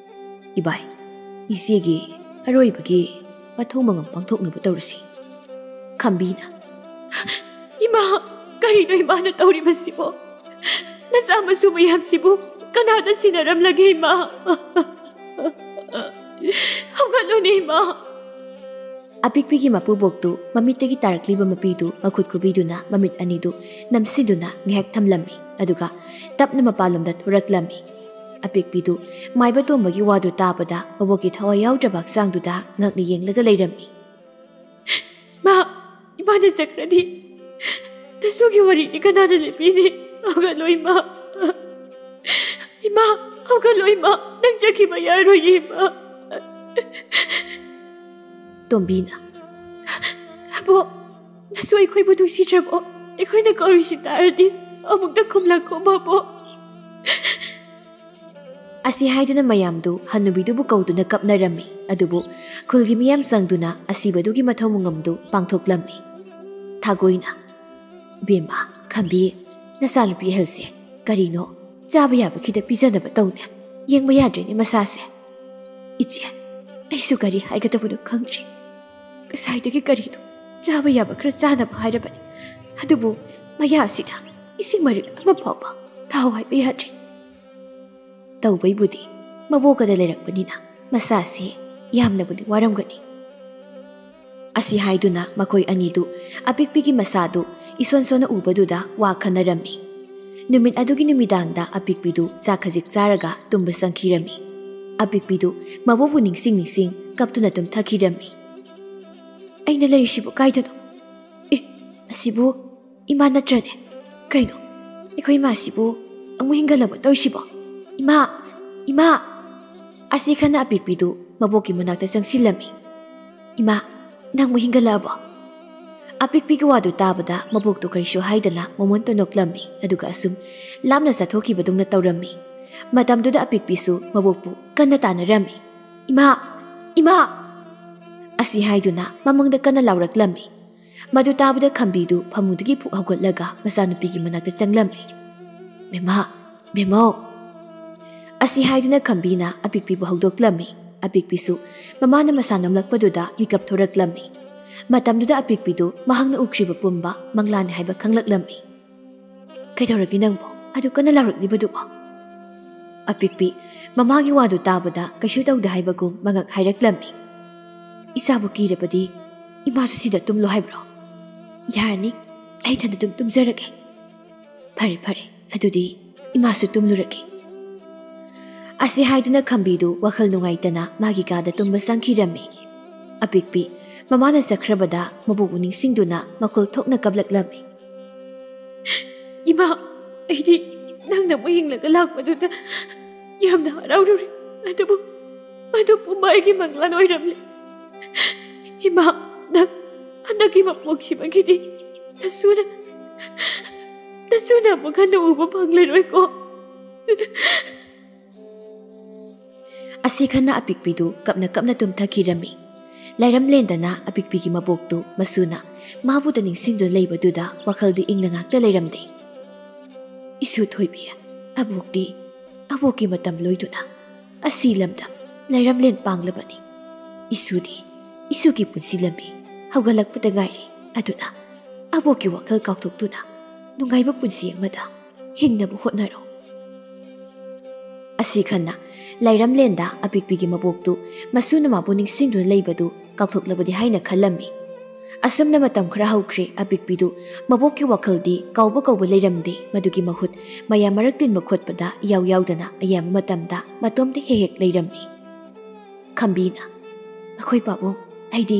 "ꯏꯕꯥꯏ, ꯏꯆꯦꯒꯤ ꯑꯔꯣꯏꯕꯒꯤ ꯃꯊꯧ ꯃꯉꯝ ꯄꯥꯡꯊꯣꯛꯅꯕ ꯇꯧꯔꯁꯤ꯫ ꯈꯝꯕꯤꯅ, "ꯏꯃꯥ, ꯀꯔꯤꯅꯣ ꯏꯃꯥꯅ ꯇꯧꯔꯤꯕꯁꯤꯕꯣ? ꯅꯆꯥ ꯃꯁꯨ ꯃꯌꯥꯝꯁꯤꯕꯨ ꯀꯅꯥꯗ ꯁꯤꯟꯅꯔꯝꯂꯒꯦ ꯏꯃꯥ? ꯍꯧꯒꯠꯂꯨꯅꯦ ꯏꯃꯥ!" ꯑꯄꯤꯛꯄꯤꯒꯤ ꯃꯀꯨꯕꯣꯛꯇꯨ ꯃꯃꯤꯠꯇꯒꯤ ꯇꯥꯔꯛꯂꯤꯕ ꯃꯄꯤꯗꯨ ꯃꯈꯨꯠ ꯈꯨꯕꯤꯗꯨꯅ ꯃꯃꯤꯠ ꯑꯅꯤꯗꯨ ꯅꯝꯁꯤꯟꯗꯨꯅ ꯉꯥꯏꯍꯥꯛ ꯊꯝꯂꯝꯃꯤ, ꯑꯗꯨꯒ ꯇꯞꯅ ꯃꯄꯥꯟꯂꯣꯝꯗ ꯊꯣꯔꯛꯂꯝꯃꯤ꯫ ꯑꯄꯤꯛꯄꯤꯗꯨ ꯃꯥꯏꯕ ꯇꯣꯝꯕꯒꯤ ꯋꯥꯗꯨ ꯇꯥꯕꯗ ꯃꯕꯣꯛꯀꯤ ꯊꯋꯥꯏ ꯌꯥꯎꯗ꯭ꯔꯕ ꯍꯛꯆꯥꯡꯗꯨꯗ ꯉꯛꯅ ꯌꯦꯡꯂꯒ ꯂꯩꯔꯝꯃꯤ꯫ "ꯏꯃꯥ, ꯏꯃꯥꯅ ꯆꯠꯈ꯭ꯔꯗꯤ ꯅꯁꯨꯒꯤ ꯋꯥꯔꯤꯗꯤ ꯀꯅꯥꯅ ꯂꯦꯞꯄꯤꯅꯤ? ꯍꯧꯒꯠꯂꯣ ꯏꯃꯥ꯫ ꯏꯃꯥ, ꯍꯧꯒꯠꯂꯣ ꯏꯃꯥ, ꯅꯪ ꯆꯠꯈꯤꯕ ꯌꯥꯔꯣꯏꯌꯦ ꯏꯃꯥ꯫" ꯇꯣꯝꯕꯤꯅ, "ꯑꯕꯣꯛ, ꯅꯁꯨ ꯑꯩꯈꯣꯏꯕꯨ ꯅꯨꯡꯁꯤꯗ꯭ꯔꯕꯣ? ꯑꯩꯈꯣꯏꯅ ꯀꯧꯔꯤꯁꯤ ꯇꯥꯔꯗꯤ ꯑꯃꯨꯛꯇ ꯈꯨꯝꯂꯛꯈꯣ ꯃꯕꯣꯛ꯫" ꯑꯁꯤ ꯍꯥꯏꯗꯨꯅ ꯃꯌꯥꯝꯗꯨ ꯍꯟꯅꯨꯕꯤꯗꯨꯕꯨ ꯀꯧꯗꯨꯅ ꯀꯞꯅꯔꯝꯃꯤ꯫ ꯑꯗꯨꯕꯨ ꯈꯨꯜꯒꯤ ꯃꯤꯌꯥꯝ ꯆꯪꯗꯨꯅ ꯑꯁꯤꯕꯗꯨꯒꯤ ꯃꯊꯧ ꯃꯉꯝꯗꯨ ꯄꯥꯡꯊꯣꯛꯂꯝꯃꯤ꯫ ꯊꯥꯒꯣꯏꯅ, "ꯏꯕꯦꯝꯃ, ꯈꯝꯕꯤ, ꯅꯆꯥꯅꯨꯄꯤ ꯑꯍꯜꯁꯦ ꯀꯔꯤꯅꯣ ꯆꯥꯕ ꯌꯥꯕ ꯈꯤꯇ ꯄꯤꯖꯅꯕ ꯇꯧꯅꯦ꯫ ꯌꯦꯡꯕ ꯌꯥꯗ꯭ꯔꯦꯅꯦ ꯃꯁꯥꯁꯦ꯫" "ꯏꯆꯦ, ꯑꯩꯁꯨ ꯀꯔꯤ ꯍꯥꯏꯒꯗꯕꯅꯣ ꯈꯪꯗ꯭ꯔꯦ꯫ ꯉꯁꯥꯏꯗꯒꯤ ꯀꯔꯤꯅꯣ ꯆꯥꯕ ꯌꯥꯕ ꯈꯔ ꯆꯥꯅꯕ ꯍꯥꯏꯔꯕꯅꯤ, ꯑꯗꯨꯕꯨ ꯃꯌꯥꯁꯤꯗ ꯏꯁꯤꯡ ꯃꯔꯤꯜ ꯑꯃ ꯐꯥꯎꯕ ꯊꯥꯎ ꯍꯥꯏꯕ ꯌꯥꯗ꯭ꯔꯦ꯫" ꯇꯧꯕꯩꯕꯨꯗꯤ ꯃꯕꯣꯛꯀꯗ ꯂꯩꯔꯛꯄꯅꯤꯅ ꯃꯁꯥꯁꯦ ꯌꯥꯝꯅꯕꯨꯗꯤ ꯋꯥꯔꯝꯒꯅꯤ꯫ ꯑꯁꯤ ꯍꯥꯏꯗꯨꯅ ꯃꯈꯣꯏ ꯑꯅꯤꯗꯨ ꯑꯄꯤꯛꯄꯤꯒꯤ ꯃꯁꯥꯗꯨ ꯏꯁꯣꯟ ꯁꯣꯟꯅ ꯎꯕꯗꯨꯗ ꯋꯥ ꯈꯟꯅꯔꯝꯃꯤ꯫ ꯅꯨꯃꯤꯠ ꯑꯗꯨꯒꯤ ꯅꯨꯃꯤꯗꯥꯡꯗ ꯑꯄꯤꯛꯄꯤꯗꯨ ꯆꯥꯛ ꯈꯖꯤꯛ ꯆꯥꯔꯒ ꯇꯨꯝꯕ ꯆꯪꯈꯤꯔꯝꯃꯤ꯫ ꯑꯄꯤꯛꯄꯤꯗꯨ ꯃꯕꯣꯛꯄꯨ ꯅꯤꯡꯁꯤꯡ ꯅꯤꯡꯁꯤꯡ ꯀꯞꯇꯨꯅ ꯇꯨꯝꯊꯈꯤꯔꯝꯃꯤ꯫ "ꯑꯩꯅ ꯂꯩꯔꯤꯁꯤꯕꯨ ꯀꯥꯏꯗꯅꯣ? ꯑꯦ, ꯑꯁꯤꯕꯨ ꯏꯃꯥ ꯅꯠꯇ꯭ꯔꯅꯦ? ꯀꯩꯅꯣ, ꯑꯩꯈꯣꯏ ꯏꯃꯥꯁꯤꯕꯨ ꯑꯃꯨꯛ ꯍꯤꯡꯒꯠꯂꯕ ꯇꯧꯔꯤꯁꯤꯕꯣ? ꯏꯃꯥ! ꯏꯃꯥ!" ꯑꯁꯤ ꯈꯟꯅ ꯑꯄꯤꯛꯄꯤꯗꯨ ꯃꯕꯣꯛꯀꯤ ꯃꯅꯥꯛꯇ ꯆꯪꯁꯤꯜꯂꯝꯃꯤ꯫ "ꯏꯃꯥ, ꯅꯪꯕꯨ ꯍꯤꯡꯒꯠꯂꯛꯑꯕꯣ?" ꯑꯄꯤꯛꯄꯤꯒꯤ ꯋꯥꯗꯨ ꯇꯥꯕꯗ ꯃꯕꯣꯛꯇꯨ ꯀꯔꯤꯁꯨ ꯍꯥꯏꯗꯅ ꯃꯃꯣꯟꯇ ꯅꯣꯛꯂꯝꯃꯤ, ꯑꯗꯨꯒ ꯑꯁꯨꯝ ꯂꯥꯞꯅ ꯆꯠꯊꯣꯛꯈꯤꯕꯗꯧꯅ ꯇꯧꯔꯝꯃꯤ꯫ ꯃꯇꯝꯗꯨꯗ ꯑꯄꯤꯛꯄꯤꯁꯨ ꯃꯕꯣꯛꯄꯨ ꯀꯟꯅ ꯇꯥꯟꯅꯔꯝꯃꯤ꯫ "ꯏꯃꯥ! ꯏꯃꯥ!" ꯑꯁꯤ ꯍꯥꯏꯗꯨꯅ ꯃꯃꯪꯗ ꯀꯟꯅ ꯂꯥꯎꯔꯛꯂꯝꯃꯤ꯫ ꯃꯗꯨ ꯇꯥꯕꯗ ꯈꯝꯕꯤꯗꯨ ꯐꯃꯨꯡꯗꯒꯤ ꯐꯨꯛ ꯍꯧꯒꯠꯂꯒ ꯃꯆꯥꯅꯨꯄꯤꯒꯤ ꯃꯅꯥꯛꯇ ꯆꯪꯂꯝꯃꯤ꯫ "ꯕꯦꯝꯃ! ꯕꯦꯝꯃꯧ!" ꯑꯁꯤ ꯍꯥꯏꯗꯨꯅ ꯈꯝꯕꯤꯅ ꯑꯄꯤꯛꯄꯤꯕꯨ ꯍꯧꯗꯣꯛꯂꯝꯃꯤ꯫ ꯑꯄꯤꯛꯄꯤꯁꯨ ꯃꯃꯥꯅ ꯃꯁꯥ ꯅꯝꯂꯛꯄꯗꯨꯗ ꯃꯤꯀꯞ ꯊꯣꯔꯛꯂꯝꯃꯤ꯫ ꯃꯇꯝꯗꯨꯗ ꯑꯄꯤꯛꯄꯤꯗꯨ ꯃꯍꯥꯛꯅ ꯎꯈ꯭ꯔꯤꯕ ꯄꯨꯝꯕ ꯃꯪꯂꯥꯅꯤ ꯍꯥꯏꯕ ꯈꯪꯂꯛꯂꯝꯃꯤ꯫ "ꯀꯩꯗꯧꯔꯒꯦ ꯅꯪꯕꯣ? ꯑꯗꯨ ꯀꯟꯅ ꯂꯥꯎꯔꯛꯂꯤꯕꯗꯨꯕꯣ?" ꯑꯄꯤꯛꯄꯤ ꯃꯃꯥꯒꯤ ꯋꯥꯗꯨ ꯇꯥꯕꯗ ꯀꯩꯁꯨ ꯇꯧꯗꯦ ꯍꯥꯏꯕꯒꯨꯝ ꯃꯉꯛ ꯍꯥꯏꯔꯛꯂꯝꯃꯤ꯫ "ꯏꯆꯥꯕꯨ ꯀꯤꯔꯕꯗꯤ ꯏꯃꯥꯁꯨ ꯁꯤꯗ ꯇꯨꯝꯂꯣ ꯍꯥꯏꯕ꯭ꯔꯣ?" "ꯌꯥꯔꯅꯤ, ꯑꯩ ꯏꯊꯟꯗ ꯑꯗꯨꯝ ꯇꯨꯝꯖꯔꯒꯦ꯫" "ꯐꯔꯦ, ꯐꯔꯦ, ꯑꯗꯨꯗꯤ ꯏꯃꯥꯁꯨ ꯇꯨꯝꯂꯨꯔꯒꯦ꯫" ꯑꯁꯤ ꯍꯥꯏꯗꯨꯅ ꯈꯝꯕꯤꯗꯨ ꯋꯥꯈꯜ ꯅꯨꯡꯉꯥꯏꯇꯅ ꯃꯥꯒꯤ ꯀꯥꯗ ꯇꯨꯝꯕ ꯆꯪꯈꯤꯔꯝꯃꯤ꯫ ꯑꯄꯤꯛꯄꯤ ꯃꯃꯥꯅ ꯆꯠꯈ꯭ꯔꯕꯗ ꯃꯕꯣꯛꯄꯨ ꯅꯤꯡꯁꯤꯡꯗꯨꯅ ꯃꯈꯣꯜ ꯊꯣꯛꯅ ꯀꯞꯂꯛꯂꯝꯃꯤ꯫ "ꯏꯃꯥ, ꯑꯩꯗꯤ ꯅꯪꯅ ꯑꯃꯨꯛ ꯍꯤꯡꯂꯒ ꯂꯥꯛꯄꯗꯨꯗ ꯌꯥꯝꯅ ꯍꯔꯥꯎꯔꯨꯔꯦ꯫ ꯑꯗꯨꯕꯨ ꯃꯗꯨ ꯄꯨꯝꯕ ꯑꯩꯒꯤ ꯃꯪꯂꯥꯟ ꯑꯣꯏꯔꯝꯂꯦ꯫ ꯏꯃꯥ, ꯅꯪ ꯍꯟꯗꯛꯀꯤ ꯃꯄꯣꯛꯁꯤꯃꯒꯤꯗꯤ ꯅꯁꯨꯅ, ꯅꯁꯨꯅ ꯑꯃꯨꯛ ꯍꯟꯅ ꯎꯕ ꯐꯪꯂꯔꯣꯏꯀꯣ꯫" ꯑꯁꯤ ꯈꯟꯅ ꯑꯄꯤꯛꯄꯤꯗꯨ ꯀꯞꯅ ꯀꯞꯅ ꯇꯨꯝꯊꯈꯤꯔꯝꯃꯤ꯫ ꯂꯥꯏꯔꯝꯂꯦꯟꯗꯅ ꯑꯄꯤꯛꯄꯤꯒꯤ ꯃꯕꯣꯛꯇꯨ ꯃꯁꯨꯅ ꯃꯥꯕꯨꯗ ꯅꯤꯡꯁꯤꯡꯗꯨꯅ ꯂꯩꯕꯗꯨꯗ ꯋꯥꯈꯜꯗꯨ ꯏꯪꯅ ꯉꯥꯛꯇ ꯂꯩꯔꯝꯗꯦ꯫ "ꯏꯁꯨ ꯊꯣꯏꯕꯤ, ꯑꯕꯣꯛꯇꯤ ꯑꯕꯣꯛꯀꯤ ꯃꯇꯝ ꯂꯣꯏꯗꯨꯅ ꯑꯁꯤ ꯂꯝꯗ ꯂꯥꯏꯔꯝꯂꯦꯟ ꯄꯥꯡꯂꯕꯅꯤ꯫ ꯏꯁꯨꯗꯤ ꯏꯁꯨꯒꯤ ꯄꯨꯟꯁꯤ ꯂꯝꯕꯤ ꯍꯧꯒꯠꯂꯛꯄꯗ ꯉꯥꯏꯔꯤ꯫ ꯑꯗꯨꯅ ꯑꯕꯣꯛꯀꯤ ꯋꯥꯈꯜ ꯀꯥꯎꯊꯣꯛꯇꯨꯅ ꯅꯨꯡꯉꯥꯏꯕ ꯄꯨꯟꯁꯤ ꯑꯃꯗ ꯍꯤꯡꯅꯕ ꯍꯣꯠꯅꯔꯣ꯫" ꯑꯁꯤ ꯈꯟꯅ ꯂꯥꯏꯔꯝꯂꯦꯟꯗ ꯑꯄꯤꯛꯄꯤꯒꯤ ꯃꯕꯣꯛꯇꯨ ꯃꯁꯨꯅ ꯃꯥꯕꯨ ꯅꯤꯡꯁꯤꯡꯗꯨꯅ ꯂꯩꯕꯗꯨ ꯀꯥꯎꯊꯣꯛꯂꯕꯗꯤ ꯍꯥꯏꯅ ꯈꯜꯂꯝꯃꯤ꯫ ꯑꯁꯨꯝꯅ ꯃꯇꯝ ꯈꯔ ꯍꯧꯈ꯭ꯔꯦ꯫ ꯑꯄꯤꯛꯄꯤꯗꯨ ꯃꯕꯣꯛꯀꯤ ꯋꯥꯈꯜꯗꯤ ꯀꯥꯎꯕ ꯀꯧꯕ ꯂꯩꯔꯝꯗꯦ꯫ ꯃꯗꯨꯒꯤ ꯃꯍꯨꯠ ꯃꯌꯥꯝ ꯃꯔꯛ ꯇꯤꯟꯕ ꯈꯣꯠꯄꯗ ꯏꯌꯥꯎ ꯌꯥꯎꯗꯅ ꯑꯌꯥꯝꯕ ꯃꯇꯝꯗ ꯃꯇꯣꯝꯇ ꯍꯦꯛ ꯍꯦꯛ ꯂꯩꯔꯝꯃꯤ꯫ ꯈꯝꯕꯤꯅ, "ꯑꯩꯈꯣꯏ ꯄꯥꯕꯨꯡ, ꯑꯩꯗꯤ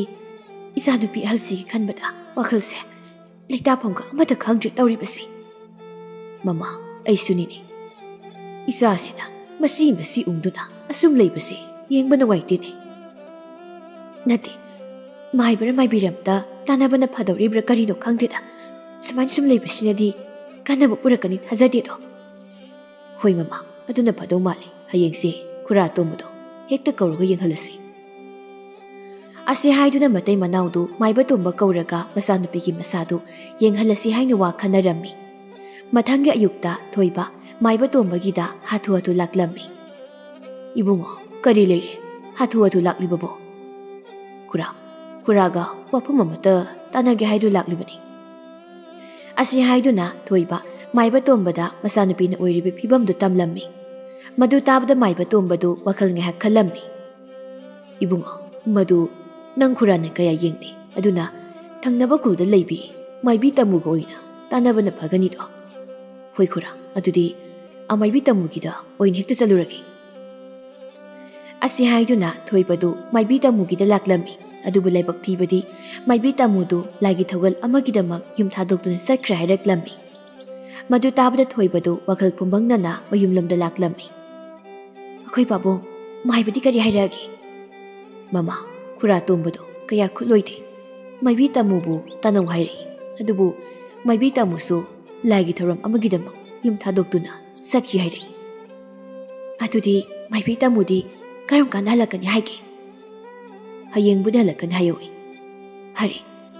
ꯏꯆꯥꯅꯨꯄꯤ ꯑꯍꯜꯁꯤꯒꯤ ꯈꯟꯕꯗ ꯋꯥꯈꯜꯁꯦ ꯂꯩꯇꯥꯐꯝꯒ ꯑꯃꯠꯇ ꯈꯪꯗ꯭ꯔꯦ ꯇꯧꯔꯤꯕꯁꯦ꯫" "ꯃꯃꯥ, ꯑꯩꯁꯨꯅꯤꯅꯦ꯫ ꯏꯆꯥꯁꯤꯅ ꯃꯆꯤ ꯃꯆꯤ ꯎꯪꯗꯨꯅ ꯑꯁꯨꯝ ꯂꯩꯕꯁꯦ ꯌꯦꯡꯕ ꯅꯨꯡꯉꯥꯏꯇꯦꯅꯦ꯫" "ꯅꯠꯇꯦ, ꯃꯥꯏꯕꯔ ꯃꯥꯏꯕꯤꯔꯝꯇ ꯇꯥꯟꯅꯕꯅ ꯐꯗꯧꯔꯤꯕ꯭ꯔꯥ ꯀꯔꯤꯅꯣ ꯈꯪꯗꯦꯗ꯫ ꯁꯨꯃꯥꯏꯅ ꯁꯨꯝ ꯂꯩꯕꯁꯤꯅꯗꯤ ꯀꯥꯟꯅꯕ ꯄꯨꯔꯛꯀꯅꯤ ꯊꯥꯖꯗꯦꯗꯣ꯫" "ꯍꯣꯏ ꯃꯃꯥ, ꯑꯗꯨꯅ ꯐꯗꯧ ꯃꯥꯜꯂꯤ꯫ ꯍꯌꯦꯡꯁꯦ ꯈꯨꯔꯥ ꯇꯣꯝꯕꯗꯣ ꯍꯦꯛꯇ ꯀꯧꯔꯒ ꯌꯦꯡꯍꯜꯂꯁꯤ꯫" ꯑꯁꯤ ꯍꯥꯏꯗꯨꯅ ꯃꯇꯩ ꯃꯅꯥꯎꯗꯨ ꯃꯥꯏꯕ ꯇꯣꯝꯕ ꯀꯧꯔꯒ ꯃꯆꯥꯅꯨꯄꯤꯒꯤ ꯃꯁꯥꯗꯨ ꯌꯦꯡꯍꯜꯂꯁꯤ ꯍꯥꯏꯅ ꯋꯥ ꯈꯟꯅꯔꯝꯃꯤ꯫ ꯃꯊꯪꯒꯤ ꯑꯌꯨꯛꯇ ꯊꯣꯏꯕ ꯃꯥꯏꯕ ꯇꯣꯝꯕꯒꯤꯗ ꯍꯥꯊꯨ ꯍꯥꯊꯨ ꯂꯥꯛꯂꯝꯃꯤ꯫ "ꯏꯕꯨꯡꯉꯣ, ꯀꯔꯤ ꯂꯩꯔꯦ? ꯑꯊꯨ ꯑꯊꯨ ꯂꯥꯛꯂꯤꯕꯕꯣ? ꯈꯨꯔꯥ, ꯈꯨꯔꯥꯒ ꯋꯥꯐꯝ ꯑꯃꯠꯇ ꯇꯥꯟꯅꯒꯦ ꯍꯥꯏꯗꯨ ꯂꯥꯛꯂꯤꯕꯅꯤ꯫ ꯑꯁꯤ ꯍꯥꯏꯗꯨꯅ ꯊꯣꯏꯕ ꯃꯥꯏꯕ ꯇꯣꯝꯕꯗ ꯃꯆꯥꯅꯨꯄꯤꯅ ꯑꯣꯏꯔꯤꯕ ꯐꯤꯕꯝꯗꯨ ꯇꯝꯂꯝꯃꯤ꯫ ꯃꯗꯨ ꯇꯥꯕꯗ ꯃꯥꯏꯕ ꯇꯣꯝꯕꯗꯨ ꯋꯥꯈꯜ ꯉꯥꯏꯍꯥꯛ ꯈꯜꯂꯝꯃꯤ꯫ "ꯏꯕꯨꯡꯉꯣ, ꯃꯗꯨ ꯅꯪ ꯈꯨꯔꯥꯅ ꯀꯌꯥ ꯌꯦꯡꯗꯦ, ꯑꯗꯨꯅ ꯊꯪꯅꯕ ꯈꯨꯜꯗ ꯂꯩꯕꯤ ꯃꯥꯏꯕꯤ ꯇꯥꯃꯨꯒ ꯑꯣꯏꯅ ꯇꯥꯟꯅꯕꯅ ꯐꯒꯅꯤꯗꯣ?" "ꯍꯣꯏ ꯈꯨꯔꯥ, ꯑꯗꯨꯗꯤ ꯑꯃꯥꯏꯕꯤ ꯇꯥꯃꯨꯒꯤꯗ ꯑꯣꯏꯅ ꯍꯦꯛꯇ ꯆꯠꯂꯨꯔꯒꯦ꯫" ꯑꯁꯤ ꯍꯥꯏꯗꯨꯅ ꯊꯣꯏꯕꯗꯨ ꯃꯥꯏꯕꯤ ꯇꯥꯃꯨꯒꯤꯗ ꯂꯥꯛꯂꯝꯃꯤ꯫ ꯑꯗꯨꯕꯨ ꯂꯥꯏꯕꯛ ꯊꯤꯕꯗꯤ ꯃꯥꯏꯕꯤ ꯇꯥꯃꯨꯗꯨ ꯂꯥꯏꯒꯤ ꯊꯧꯒꯜ ꯑꯃꯒꯤꯗꯃꯛ ꯌꯨꯝ ꯊꯥꯗꯣꯛꯇꯨꯅ ꯆꯠꯈ꯭ꯔꯦ ꯍꯥꯏꯔꯛꯂꯝꯃꯤ꯫ ꯃꯗꯨ ꯇꯥꯕꯗ ꯊꯣꯏꯕꯗꯨ ꯋꯥꯈꯜ ꯄꯨꯝꯕꯪꯅꯅ ꯃꯌꯨꯝꯂꯣꯝꯗ ꯂꯥꯛꯂꯝꯃꯤ꯫ "ꯑꯩꯈꯣꯏ ꯄꯥꯕꯨꯡ, ꯃꯥꯏꯕꯗꯤ ꯀꯔꯤ ꯍꯥꯏꯔꯛꯑꯒꯦ?" "ꯃꯃꯥ, ꯈꯨꯔꯥ ꯇꯣꯝꯕꯗꯨ ꯀꯌꯥ ꯈꯨꯠꯂꯣꯏꯗꯦ꯫ ꯃꯥꯏꯕꯤ ꯇꯥꯃꯨꯕꯨ ꯇꯥꯅꯧ ꯍꯥꯏꯔꯛꯏ꯫ ꯑꯗꯨꯕꯨ ꯃꯥꯏꯕꯤ ꯇꯥꯃꯨꯁꯨ ꯂꯥꯏꯒꯤ ꯊꯧꯔꯝ ꯑꯃꯒꯤꯗꯃꯛ ꯌꯨꯝ ꯊꯥꯗꯣꯛꯇꯨꯅ ꯆꯠꯈꯤ ꯍꯥꯏꯔꯛꯏ꯫" "ꯑꯗꯨꯗꯤ ꯃꯥꯏꯕꯤ ꯇꯥꯃꯨꯗꯤ ꯀꯔꯝ ꯀꯥꯟꯗ ꯍꯜꯂꯛꯀꯅꯤ ꯍꯥꯏꯒꯦ?" "ꯍꯌꯦꯡꯕꯨꯗꯤ ꯍꯜꯂꯛꯀꯅꯤ ꯍꯥꯏꯍꯧꯏ꯫" "ꯐꯔꯦ,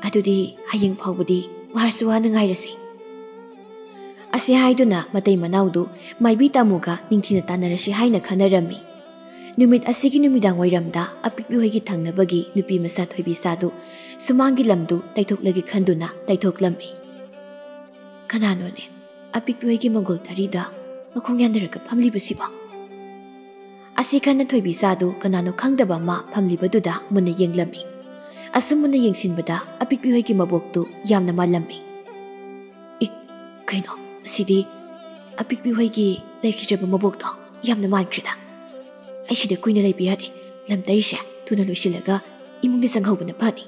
ꯑꯗꯨꯗꯤ ꯍꯌꯦꯡ ꯐꯥꯎꯕꯗꯤ ꯋꯥꯔꯁꯨ ꯋꯥꯅ ꯉꯥꯏꯔꯁꯤ꯫" ꯑꯁꯤ ꯍꯥꯏꯗꯨꯅ ꯃꯇꯩ ꯃꯅꯥꯎꯗꯨ ꯃꯥꯏꯕꯤ ꯇꯥꯃꯨꯒ ꯅꯤꯡꯊꯤꯅ ꯇꯥꯟꯅꯔꯁꯤ ꯍꯥꯏꯅ ꯈꯟꯅꯔꯝꯃꯤ꯫ ꯅꯨꯃꯤꯠ ꯑꯁꯤꯒꯤ ꯅꯨꯃꯤꯗꯥꯡ ꯋꯥꯏꯔꯝꯗ ꯑꯄꯤꯛꯄꯤ ꯍꯣꯏꯒꯤ ꯊꯪꯅꯕꯒꯤ ꯅꯨꯄꯤ ꯃꯆꯥ ꯊꯣꯏꯕꯤ ꯆꯥꯗꯨ ꯁꯨꯃꯥꯡꯒꯤ ꯂꯝꯗꯨ ꯇꯩꯊꯣꯛꯂꯒꯦ ꯈꯟꯗꯨꯅ ꯇꯩꯊꯣꯛꯂꯝꯃꯤ꯫ "ꯀꯅꯥꯅꯣꯅꯦ ꯑꯄꯤꯛꯄꯤ ꯍꯣꯏꯒꯤ ꯃꯪꯒꯣꯜ ꯇꯥꯔꯤꯗ ꯃꯈꯣꯡ ꯌꯥꯟꯊꯔꯒ ꯐꯝꯂꯤꯕꯁꯤꯕꯣ?" ꯑꯁꯤ ꯈꯟꯅ ꯊꯣꯏꯕꯤ ꯆꯥꯗꯨ ꯀꯅꯥꯅꯣ ꯈꯪꯗꯕ ꯑꯃ ꯐꯝꯂꯤꯕꯗꯨꯗ ꯃꯨꯟꯅ ꯌꯦꯡꯂꯝꯃꯤ꯫ ꯑꯁꯨꯝ ꯃꯨꯟꯅ ꯌꯦꯡꯁꯤꯟꯕꯗ ꯑꯄꯤꯛꯄꯤ ꯍꯣꯏꯒꯤ ꯃꯕꯣꯛꯇꯨ ꯌꯥꯝꯅ ꯃꯥꯜꯂꯝꯃꯤ꯫ "ꯑꯦ, ꯀꯩꯅꯣ, ꯑꯁꯤꯗꯤ ꯑꯄꯤꯛꯄꯤ ꯍꯣꯏꯒꯤ ꯂꯩꯈꯤꯗ꯭ꯔꯕ ꯃꯕꯣꯛꯇꯣ ꯌꯥꯝꯅ ꯃꯥꯟꯈ꯭ꯔꯦꯗ꯫ ꯑꯩ ꯁꯤꯗ ꯀꯨꯏꯅ ꯂꯩꯕ ꯌꯥꯗꯦ, ꯂꯝ ꯇꯩꯔꯤꯁꯦ ꯊꯨꯅ ꯂꯣꯏꯁꯤꯜꯂꯒ ꯏꯃꯨꯡꯗ ꯆꯪꯍꯧꯕꯅ ꯐꯅꯤ꯫"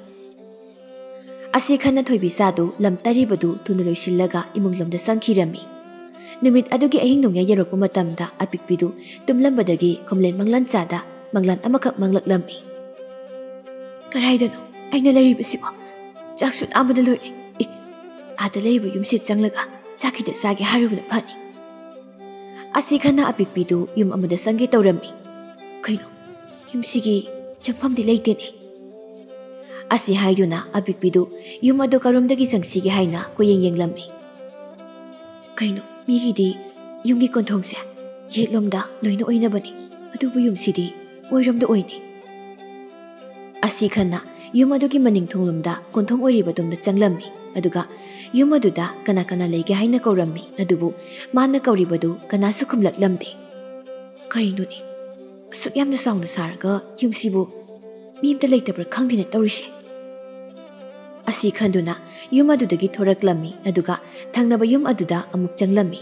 ꯑꯁꯤ ꯈꯟꯅ ꯊꯣꯏꯕꯤ ꯆꯥꯗꯨ ꯂꯝ ꯇꯩꯔꯤꯕꯗꯨ ꯊꯨꯅ ꯂꯣꯏꯁꯤꯜꯂꯒ ꯏꯃꯨꯡꯂꯣꯝꯗ ꯆꯪꯈꯤꯔꯝꯃꯤ꯫ ꯅꯨꯃꯤꯠ ꯑꯗꯨꯒꯤ ꯑꯍꯤꯡ ꯅꯣꯡꯌꯥꯏ ꯌꯧꯔꯛꯄ ꯃꯇꯝꯗ ꯑꯄꯤꯛꯄꯤꯗꯨ ꯇꯨꯝꯂꯝꯕꯗꯒꯤ ꯈꯣꯝꯂꯦꯟ ꯃꯪꯂꯥꯟ ꯆꯥꯗ ꯃꯪꯂꯥꯟ ꯑꯃꯈꯛ ꯃꯪꯂꯛꯂꯝꯃꯤ꯫ "ꯀꯗꯥꯏꯗꯅꯣ ꯑꯩꯅ ꯂꯩꯔꯤꯕꯁꯤꯕꯣ? ꯆꯥꯛꯁꯨ ꯂꯥꯝꯕꯗ ꯂꯣꯏꯔꯦ꯫ ꯑꯦ, ꯑꯥꯗ ꯂꯩꯔꯤꯕ ꯌꯨꯝꯁꯤꯗ ꯆꯪꯂꯒ ꯆꯥꯛ ꯈꯤꯇ ꯆꯥꯒꯦ ꯍꯥꯏꯔꯨꯕꯅ ꯐꯅꯤ꯫" ꯑꯁꯤ ꯈꯟꯅ ꯑꯄꯤꯛꯄꯤꯗꯨ ꯌꯨꯝ ꯑꯃꯗ ꯆꯪꯒꯦ ꯇꯧꯔꯝꯃꯤ꯫ "ꯀꯩꯅꯣ, ꯌꯨꯝꯁꯤꯒꯤ ꯆꯪꯐꯝꯗꯤ ꯂꯩꯇꯦꯅꯦ꯫" ꯑꯁꯤ ꯍꯥꯏꯗꯨꯅ ꯑꯄꯤꯛꯄꯤꯗꯨ ꯌꯨꯝ ꯑꯗꯨ ꯀꯔꯣꯝꯗꯒꯤ ꯆꯪꯁꯤꯒꯦ ꯍꯥꯏꯅ ꯀꯣꯏꯌꯦꯡ ꯌꯦꯡꯂꯝꯃꯤ꯫ "ꯀꯩꯅꯣ, ꯃꯤꯒꯤꯗꯤ ꯌꯨꯝꯒꯤ ꯀꯣꯟꯊꯣꯡꯁꯦ ꯌꯦꯠꯂꯣꯝꯗ ꯂꯣꯏꯅ ꯑꯣꯏꯅꯕꯅꯤ, ꯑꯗꯨꯕꯨ ꯌꯨꯝꯁꯤꯗꯤ ꯑꯣꯏꯔꯣꯝꯗ ꯑꯣꯏꯅꯤ꯫ ꯑꯁꯤ ꯈꯟꯅ ꯌꯨꯝ ꯑꯗꯨꯒꯤ ꯃꯅꯤꯡ ꯊꯣꯡꯂꯣꯝꯗ ꯀꯣꯟꯊꯣꯡ ꯑꯣꯏꯔꯤꯕꯗꯣꯝꯗ ꯆꯪꯂꯝꯃꯤ꯫ ꯑꯗꯨꯒ ꯌꯨꯝ ꯑꯗꯨꯗ ꯀꯅꯥ ꯀꯅꯥ ꯂꯩꯒꯦ ꯍꯥꯏꯅ ꯀꯧꯔꯝꯃꯤ꯫ ꯑꯗꯨꯕꯨ ꯃꯥꯅ ꯀꯧꯔꯤꯕꯗꯨ ꯀꯅꯥꯁꯨ ꯈꯨꯝꯂꯛꯂꯝꯗꯦ꯫ ꯀꯔꯤꯅꯣꯅꯦ, ꯑꯁꯨꯛ ꯌꯥꯝꯅ ꯆꯥꯎꯅ ꯁꯥꯔꯒ ꯌꯨꯝꯁꯤꯕꯨ ꯃꯤ ꯑꯝꯇ ꯂꯩꯇꯕ꯭ꯔꯥ ꯈꯪꯗꯦꯅꯦ ꯇꯧꯔꯤꯁꯦ꯫ ꯑꯁꯤ ꯈꯟꯗꯨꯅ ꯌꯨꯝ ꯑꯗꯨꯗꯒꯤ ꯊꯣꯔꯛꯂꯝꯃꯤ꯫ ꯑꯗꯨꯒ ꯊꯪꯅꯕ ꯌꯨꯝ ꯑꯗꯨꯗ ꯑꯃꯨꯛ ꯆꯪꯂꯝꯃꯤ꯫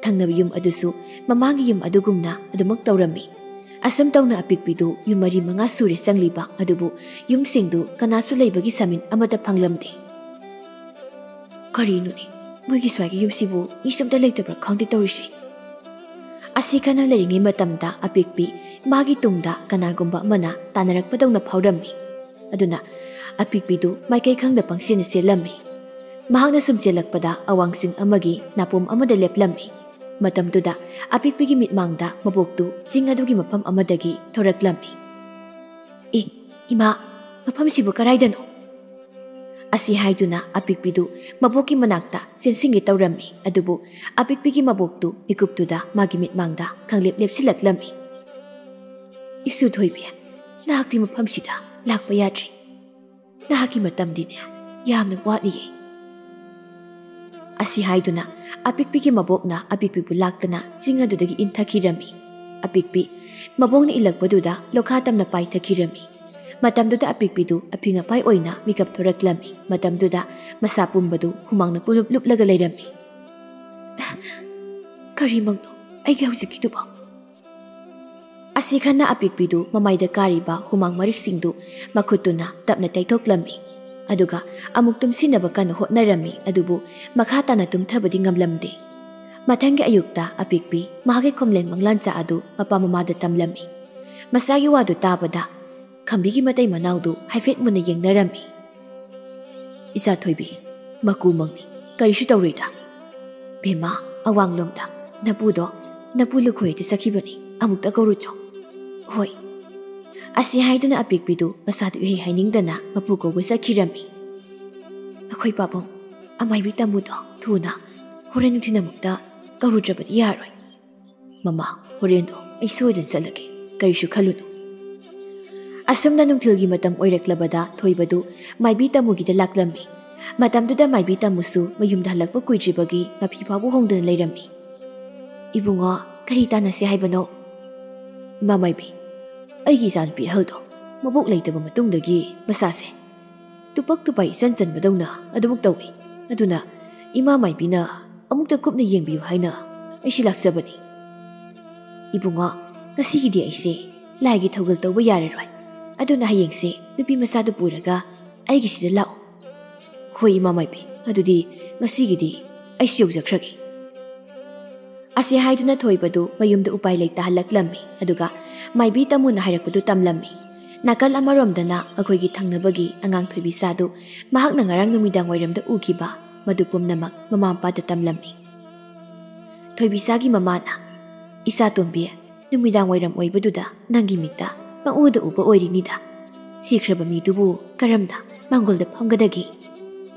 ꯊꯪꯅꯕ ꯌꯨꯝ ꯑꯗꯨꯁꯨ ꯃꯃꯥꯡꯒꯤ ꯌꯨꯝ ꯑꯗꯨꯒꯨꯝꯅ ꯑꯗꯨꯃꯛ ꯇꯧꯔꯝꯃꯤ꯫ ꯑꯁꯨꯝ ꯇꯧꯅ ꯑꯄꯤꯛꯄꯤꯗꯨ ꯌꯨꯝ ꯃꯔꯤ ꯃꯉꯥ ꯁꯨꯔꯦ ꯆꯪꯂꯤꯕ꯫ ꯑꯗꯨꯕꯨ ꯌꯨꯝꯁꯤꯡꯗꯨ ꯀꯅꯥꯁꯨ ꯂꯩꯕꯒꯤ ꯁꯥꯃꯤꯟ ꯑꯃꯠꯇ ꯐꯪꯂꯝꯗꯦ꯫ ꯀꯔꯤꯅꯣꯅꯦ, ꯃꯣꯏꯒꯤ ꯁ꯭ꯋꯥꯏꯒꯤ ꯌꯨꯝꯁꯤꯕꯨ ꯃꯤꯁꯨ ꯑꯝꯇ ꯂꯩꯇꯕ꯭ꯔꯥ ꯈꯪꯗꯦ ꯇꯧꯔꯤꯁꯦ꯫ ꯑꯁꯤ ꯈꯟꯅ ꯂꯩꯔꯤꯉꯩ ꯃꯇꯝꯗ ꯑꯄꯤꯛꯄꯤ ꯃꯥꯒꯤ ꯇꯨꯡꯗ ꯀꯅꯥꯒꯨꯝꯕ ꯑꯃꯅ ꯇꯥꯟꯅꯔꯛꯄꯗꯧꯅ ꯐꯥꯎꯔꯝꯃꯤ꯫ ꯑꯗꯨꯅ ꯑꯄꯤꯛꯄꯤꯗꯨ ꯃꯥꯏꯀꯩ ꯈꯪꯗ ꯄꯪꯆꯦꯟꯅ ꯆꯦꯜꯂꯝꯃꯤ꯫ ꯃꯍꯥꯛꯅ ꯁꯨꯝ ꯆꯦꯜꯂꯛꯄꯗ ꯑꯋꯥꯡ ꯆꯤꯡ ꯑꯃꯒꯤ ꯅꯥꯄꯣꯝ ꯑꯃꯗ ꯂꯦꯞꯂꯝꯃꯤ꯫ ꯃꯇꯝꯗꯨꯗ ꯑꯄꯤꯛꯄꯤꯒꯤ ꯃꯤꯠꯃꯥꯡꯗ ꯃꯕꯣꯛꯇꯨ ꯆꯤꯡ ꯑꯗꯨꯒꯤ ꯃꯐꯝ ꯑꯃꯗꯒꯤ ꯊꯣꯔꯛꯂꯝꯃꯤ꯫ "ꯑꯦ, ꯏꯃꯥ, ꯃꯐꯝꯁꯤꯕꯨ ꯀꯔꯥꯏꯗꯅꯣ?" ꯑꯁꯤ ꯍꯥꯏꯗꯨꯅ ꯑꯄꯤꯛꯄꯤꯗꯨ ꯃꯕꯣꯛꯀꯤ ꯃꯅꯥꯛꯇ ꯆꯦꯟꯁꯤꯟꯒꯦ ꯇꯧꯔꯝꯃꯤ꯫ ꯑꯗꯨꯕꯨ ꯑꯄꯤꯛꯄꯤꯒꯤ ꯃꯕꯣꯛꯇꯨ ꯃꯤꯀꯨꯞꯇꯨꯗ ꯃꯥꯒꯤ ꯃꯤꯠꯃꯥꯡꯗ ꯈꯪꯂꯦꯞ ꯂꯦꯞꯁꯤꯜꯂꯛꯂꯝꯃꯤ꯫ "ꯏꯁꯨ ꯊꯣꯏꯕꯤ, ꯅꯍꯥꯛꯇꯤ ꯃꯐꯝꯁꯤꯗ ꯂꯥꯛꯄ ꯌꯥꯗ꯭ꯔꯤ꯫ ꯅꯍꯥꯛꯀꯤ ꯃꯇꯝꯗꯤꯅꯦ ꯌꯥꯝꯅ ꯋꯥꯠꯂꯤꯌꯦ꯫" ꯑꯁꯤ ꯍꯥꯏꯗꯨꯅ ꯑꯄꯤꯛꯄꯤꯒꯤ ꯃꯕꯣꯛꯅ ꯑꯄꯤꯛꯄꯤꯕꯨ ꯂꯥꯛꯇꯅ ꯆꯤꯡ ꯑꯗꯨꯗꯒꯤ ꯏꯟꯊꯈꯤꯔꯝꯃꯤ꯫ ꯑꯄꯤꯛꯄꯤ ꯃꯕꯣꯛꯅ ꯏꯜꯂꯛꯄꯗꯨꯗ ꯂꯣꯈꯥ ꯇꯝꯅ ꯄꯥꯏꯊꯈꯤꯔꯝꯃꯤ꯫ ꯃꯇꯝꯗꯨꯗ ꯑꯄꯤꯛꯄꯤꯗꯨ ꯑꯐꯤꯡ ꯑꯄꯥꯏ ꯑꯣꯏꯅ ꯃꯤꯀꯞ ꯊꯣꯔꯛꯂꯝꯃꯤ꯫ ꯃꯇꯝꯗꯨꯗ ꯃꯁꯥ ꯄꯨꯝꯕꯗꯨ ꯍꯨꯃꯥꯡꯅ ꯄꯨꯂꯨꯞ ꯂꯨꯞꯂꯒ ꯂꯩꯔꯝꯃꯤ꯫ "ꯀꯔꯤꯃꯛꯅꯣ ꯑꯩꯒꯤ ꯍꯧꯖꯤꯛꯀꯤꯗꯨꯕꯣ?" ꯑꯁꯤ ꯈꯟꯅ ꯑꯄꯤꯛꯄꯤꯗꯨ ꯃꯃꯥꯏꯗ ꯀꯥꯔꯤꯕ ꯍꯨꯃꯥꯡ ꯃꯔꯤꯛꯁꯤꯡꯗꯨ ꯃꯈꯨꯠꯇꯨꯅ ꯇꯞꯅ ꯇꯩꯊꯣꯛꯂꯝꯃꯤ꯫ ꯑꯗꯨꯒ ꯑꯃꯨꯛ ꯇꯨꯝꯁꯤꯟꯅꯕ ꯀꯟꯅ ꯍꯣꯠꯅꯔꯝꯃꯤ꯫ ꯑꯗꯨꯕꯨ ꯃꯈꯥ ꯇꯥꯅ ꯇꯨꯝꯊꯕꯗꯤ ꯉꯝꯂꯝꯗꯦ꯫ ꯃꯊꯪꯒꯤ ꯑꯌꯨꯛꯇ ꯑꯄꯤꯛꯄꯤ ꯃꯍꯥꯛꯀꯤ ꯈꯣꯝꯂꯦꯟ ꯃꯪꯂꯥꯟꯆꯥ ꯑꯗꯨ ꯃꯄꯥ ꯃꯃꯥꯗ ꯇꯝꯂꯝꯃꯤ꯫ ꯃꯆꯥꯒꯤ ꯋꯥꯗꯨ ꯇꯥꯕꯗ ꯈꯝꯕꯤꯒꯤ ꯃꯇꯩ ꯃꯅꯥꯎꯗꯨ ꯍꯥꯏꯐꯦꯠ ꯃꯨꯟꯅ ꯌꯦꯡꯅꯔꯝꯃꯤ꯫ "ꯏꯆꯥ ꯊꯣꯏꯕꯤ, ꯃꯀꯨ ꯃꯪꯅꯤ, ꯀꯔꯤꯁꯨ ꯇꯧꯔꯣꯏꯗ꯫ ꯕꯦꯝꯃ, ꯑꯋꯥꯡꯂꯣꯝꯗ ꯅꯄꯨꯗꯣ, ꯅꯄꯨ ꯂꯨꯈꯣꯏꯗ ꯆꯠꯈꯤꯕꯅꯤ, ꯑꯃꯨꯛꯇ ꯀꯧꯔꯨꯆꯣ꯫" "ꯍꯣꯏ꯫" ꯑꯁꯤ ꯍꯥꯏꯗꯨꯅ ꯑꯄꯤꯛꯄꯤꯗꯨ ꯃꯁꯥꯗꯨ ꯏꯍꯩ ꯍꯩꯅꯤꯡꯗꯅ ꯃꯄꯨ ꯀꯧꯕ ꯆꯠꯈꯤꯔꯝꯃꯤ꯫ "ꯑꯩꯈꯣꯏ ꯄꯥꯕꯨꯡ, ꯑꯃꯥꯏꯕꯤ ꯇꯥꯃꯨꯗꯣ ꯊꯨꯅ ꯍꯣꯔꯦꯟ ꯅꯨꯡꯊꯤꯜ ꯑꯃꯨꯛꯇ ꯀꯧꯔꯨꯗ꯭ꯔꯕꯗꯤ ꯌꯥꯔꯣꯏ꯫" "ꯃꯃꯥ, ꯍꯣꯔꯦꯟꯗꯣ ꯑꯩ ꯁꯣꯏꯗꯅ ꯆꯠꯂꯒꯦ, ꯀꯔꯤꯁꯨ ꯈꯜꯂꯨꯅꯨ꯫" ꯑꯁꯨꯝꯅ ꯅꯨꯡꯊꯤꯜꯒꯤ ꯃꯇꯝ ꯑꯣꯏꯔꯛꯂꯕꯗ ꯊꯣꯏꯕꯗꯨ ꯃꯥꯏꯕꯤ ꯇꯥꯃꯨꯒꯤꯗ ꯂꯥꯛꯂꯝꯃꯤ꯫ ꯃꯇꯝꯗꯨꯗ ꯃꯥꯏꯕꯤ ꯇꯥꯃꯨꯁꯨ ꯃꯌꯨꯝꯗ ꯍꯜꯂꯛꯄ ꯀꯨꯏꯗ꯭ꯔꯤꯕꯒꯤ ꯃꯐꯤ ꯐꯥꯎꯕ ꯍꯣꯡꯗꯅ ꯂꯩꯔꯝꯃꯤ꯫ "ꯏꯕꯨꯡꯉꯣ, ꯀꯔꯤ ꯇꯥꯟꯅꯁꯤ ꯍꯥꯏꯕꯅꯣ?" "ꯏꯃꯥ ꯃꯥꯏꯕꯤ, ꯑꯩꯒꯤ ꯏꯆꯥꯅꯨꯄꯤ ꯑꯍꯜꯗꯣ ꯃꯕꯣꯛ ꯂꯩꯇꯕ ꯃꯇꯨꯡꯗꯒꯤ ꯃꯁꯥꯁꯦ ꯇꯨꯄꯛ ꯇꯨꯄꯥꯏ ꯏꯆꯟ ꯆꯟꯕꯗꯧꯅ ꯑꯗꯨꯃꯛ ꯇꯧꯏ꯫ ꯑꯗꯨꯅ ꯏꯃꯥ ꯃꯥꯏꯕꯤꯅ ꯑꯃꯨꯛꯇ ꯀꯨꯞꯅ ꯌꯦꯡꯕꯤꯌꯨ ꯍꯥꯏꯅ ꯑꯩꯁꯤ ꯂꯥꯛꯆꯕꯅꯤ꯫" "ꯏꯕꯨꯡꯉꯣ, ꯉꯁꯤꯒꯤꯗꯤ ꯑꯩꯁꯦ ꯂꯥꯏꯒꯤ ꯊꯧꯒꯜ ꯇꯧꯕ ꯌꯥꯔꯔꯣꯏ꯫ ꯑꯗꯨꯅ ꯍꯌꯦꯡꯁꯦ ꯅꯨꯄꯤ ꯃꯆꯥꯗꯨ ꯄꯨꯔꯒ ꯑꯩꯒꯤꯁꯤꯗ ꯂꯥꯛꯎ꯫" "ꯍꯣꯏ ꯏꯃꯥ ꯃꯥꯏꯕꯤ, ꯑꯗꯨꯗꯤ ꯉꯁꯤꯒꯤꯗꯤ ꯑꯩꯁꯨ ꯌꯧꯖꯈ꯭ꯔꯒꯦ꯫" ꯑꯁꯤ ꯍꯥꯏꯗꯨꯅ ꯊꯣꯏꯕꯗꯨ ꯃꯌꯨꯝꯗ ꯎꯄꯥꯏ ꯂꯩꯇ ꯍꯜꯂꯛꯂꯝꯃꯤ꯫ ꯑꯗꯨꯒ ꯃꯥꯏꯕꯤ ꯇꯥꯃꯨꯅ ꯍꯥꯏꯔꯛꯄꯗꯨ ꯇꯝꯂꯝꯃꯤ꯫ ꯅꯥꯀꯜ ꯑꯃꯔꯣꯝꯗꯅ ꯑꯩꯈꯣꯏꯒꯤ ꯊꯪꯅꯕꯒꯤ ꯑꯉꯥꯡ ꯊꯣꯏꯕꯤ ꯆꯥꯗꯨ ꯃꯍꯥꯛꯅ ꯉꯔꯥꯡ ꯅꯨꯃꯤꯗꯥꯡ ꯋꯥꯏꯔꯝꯗ ꯎꯈꯤꯕ ꯃꯗꯨ ꯄꯨꯝꯅꯃꯛ ꯃꯃꯥ ꯃꯄꯥꯗ ꯇꯝꯂꯝꯃꯤ꯫ ꯊꯣꯏꯕꯤ ꯆꯥꯒꯤ ꯃꯃꯥꯅ, "ꯏꯆꯥ ꯇꯣꯝꯕꯤ, ꯅꯨꯃꯤꯗꯥꯡ ꯋꯥꯏꯔꯝ ꯑꯣꯏꯕꯗꯨꯗ ꯅꯪꯒꯤ ꯃꯤꯠꯇ ꯄꯪꯎꯗ ꯎꯕ ꯑꯣꯏꯔꯤꯅꯤꯗ꯫ ꯁꯤꯈ꯭ꯔꯕ ꯃꯤꯗꯨꯕꯨ ꯀꯔꯝꯅ ꯃꯥꯡꯒꯣꯜꯗ ꯐꯝꯒꯗꯒꯦ?"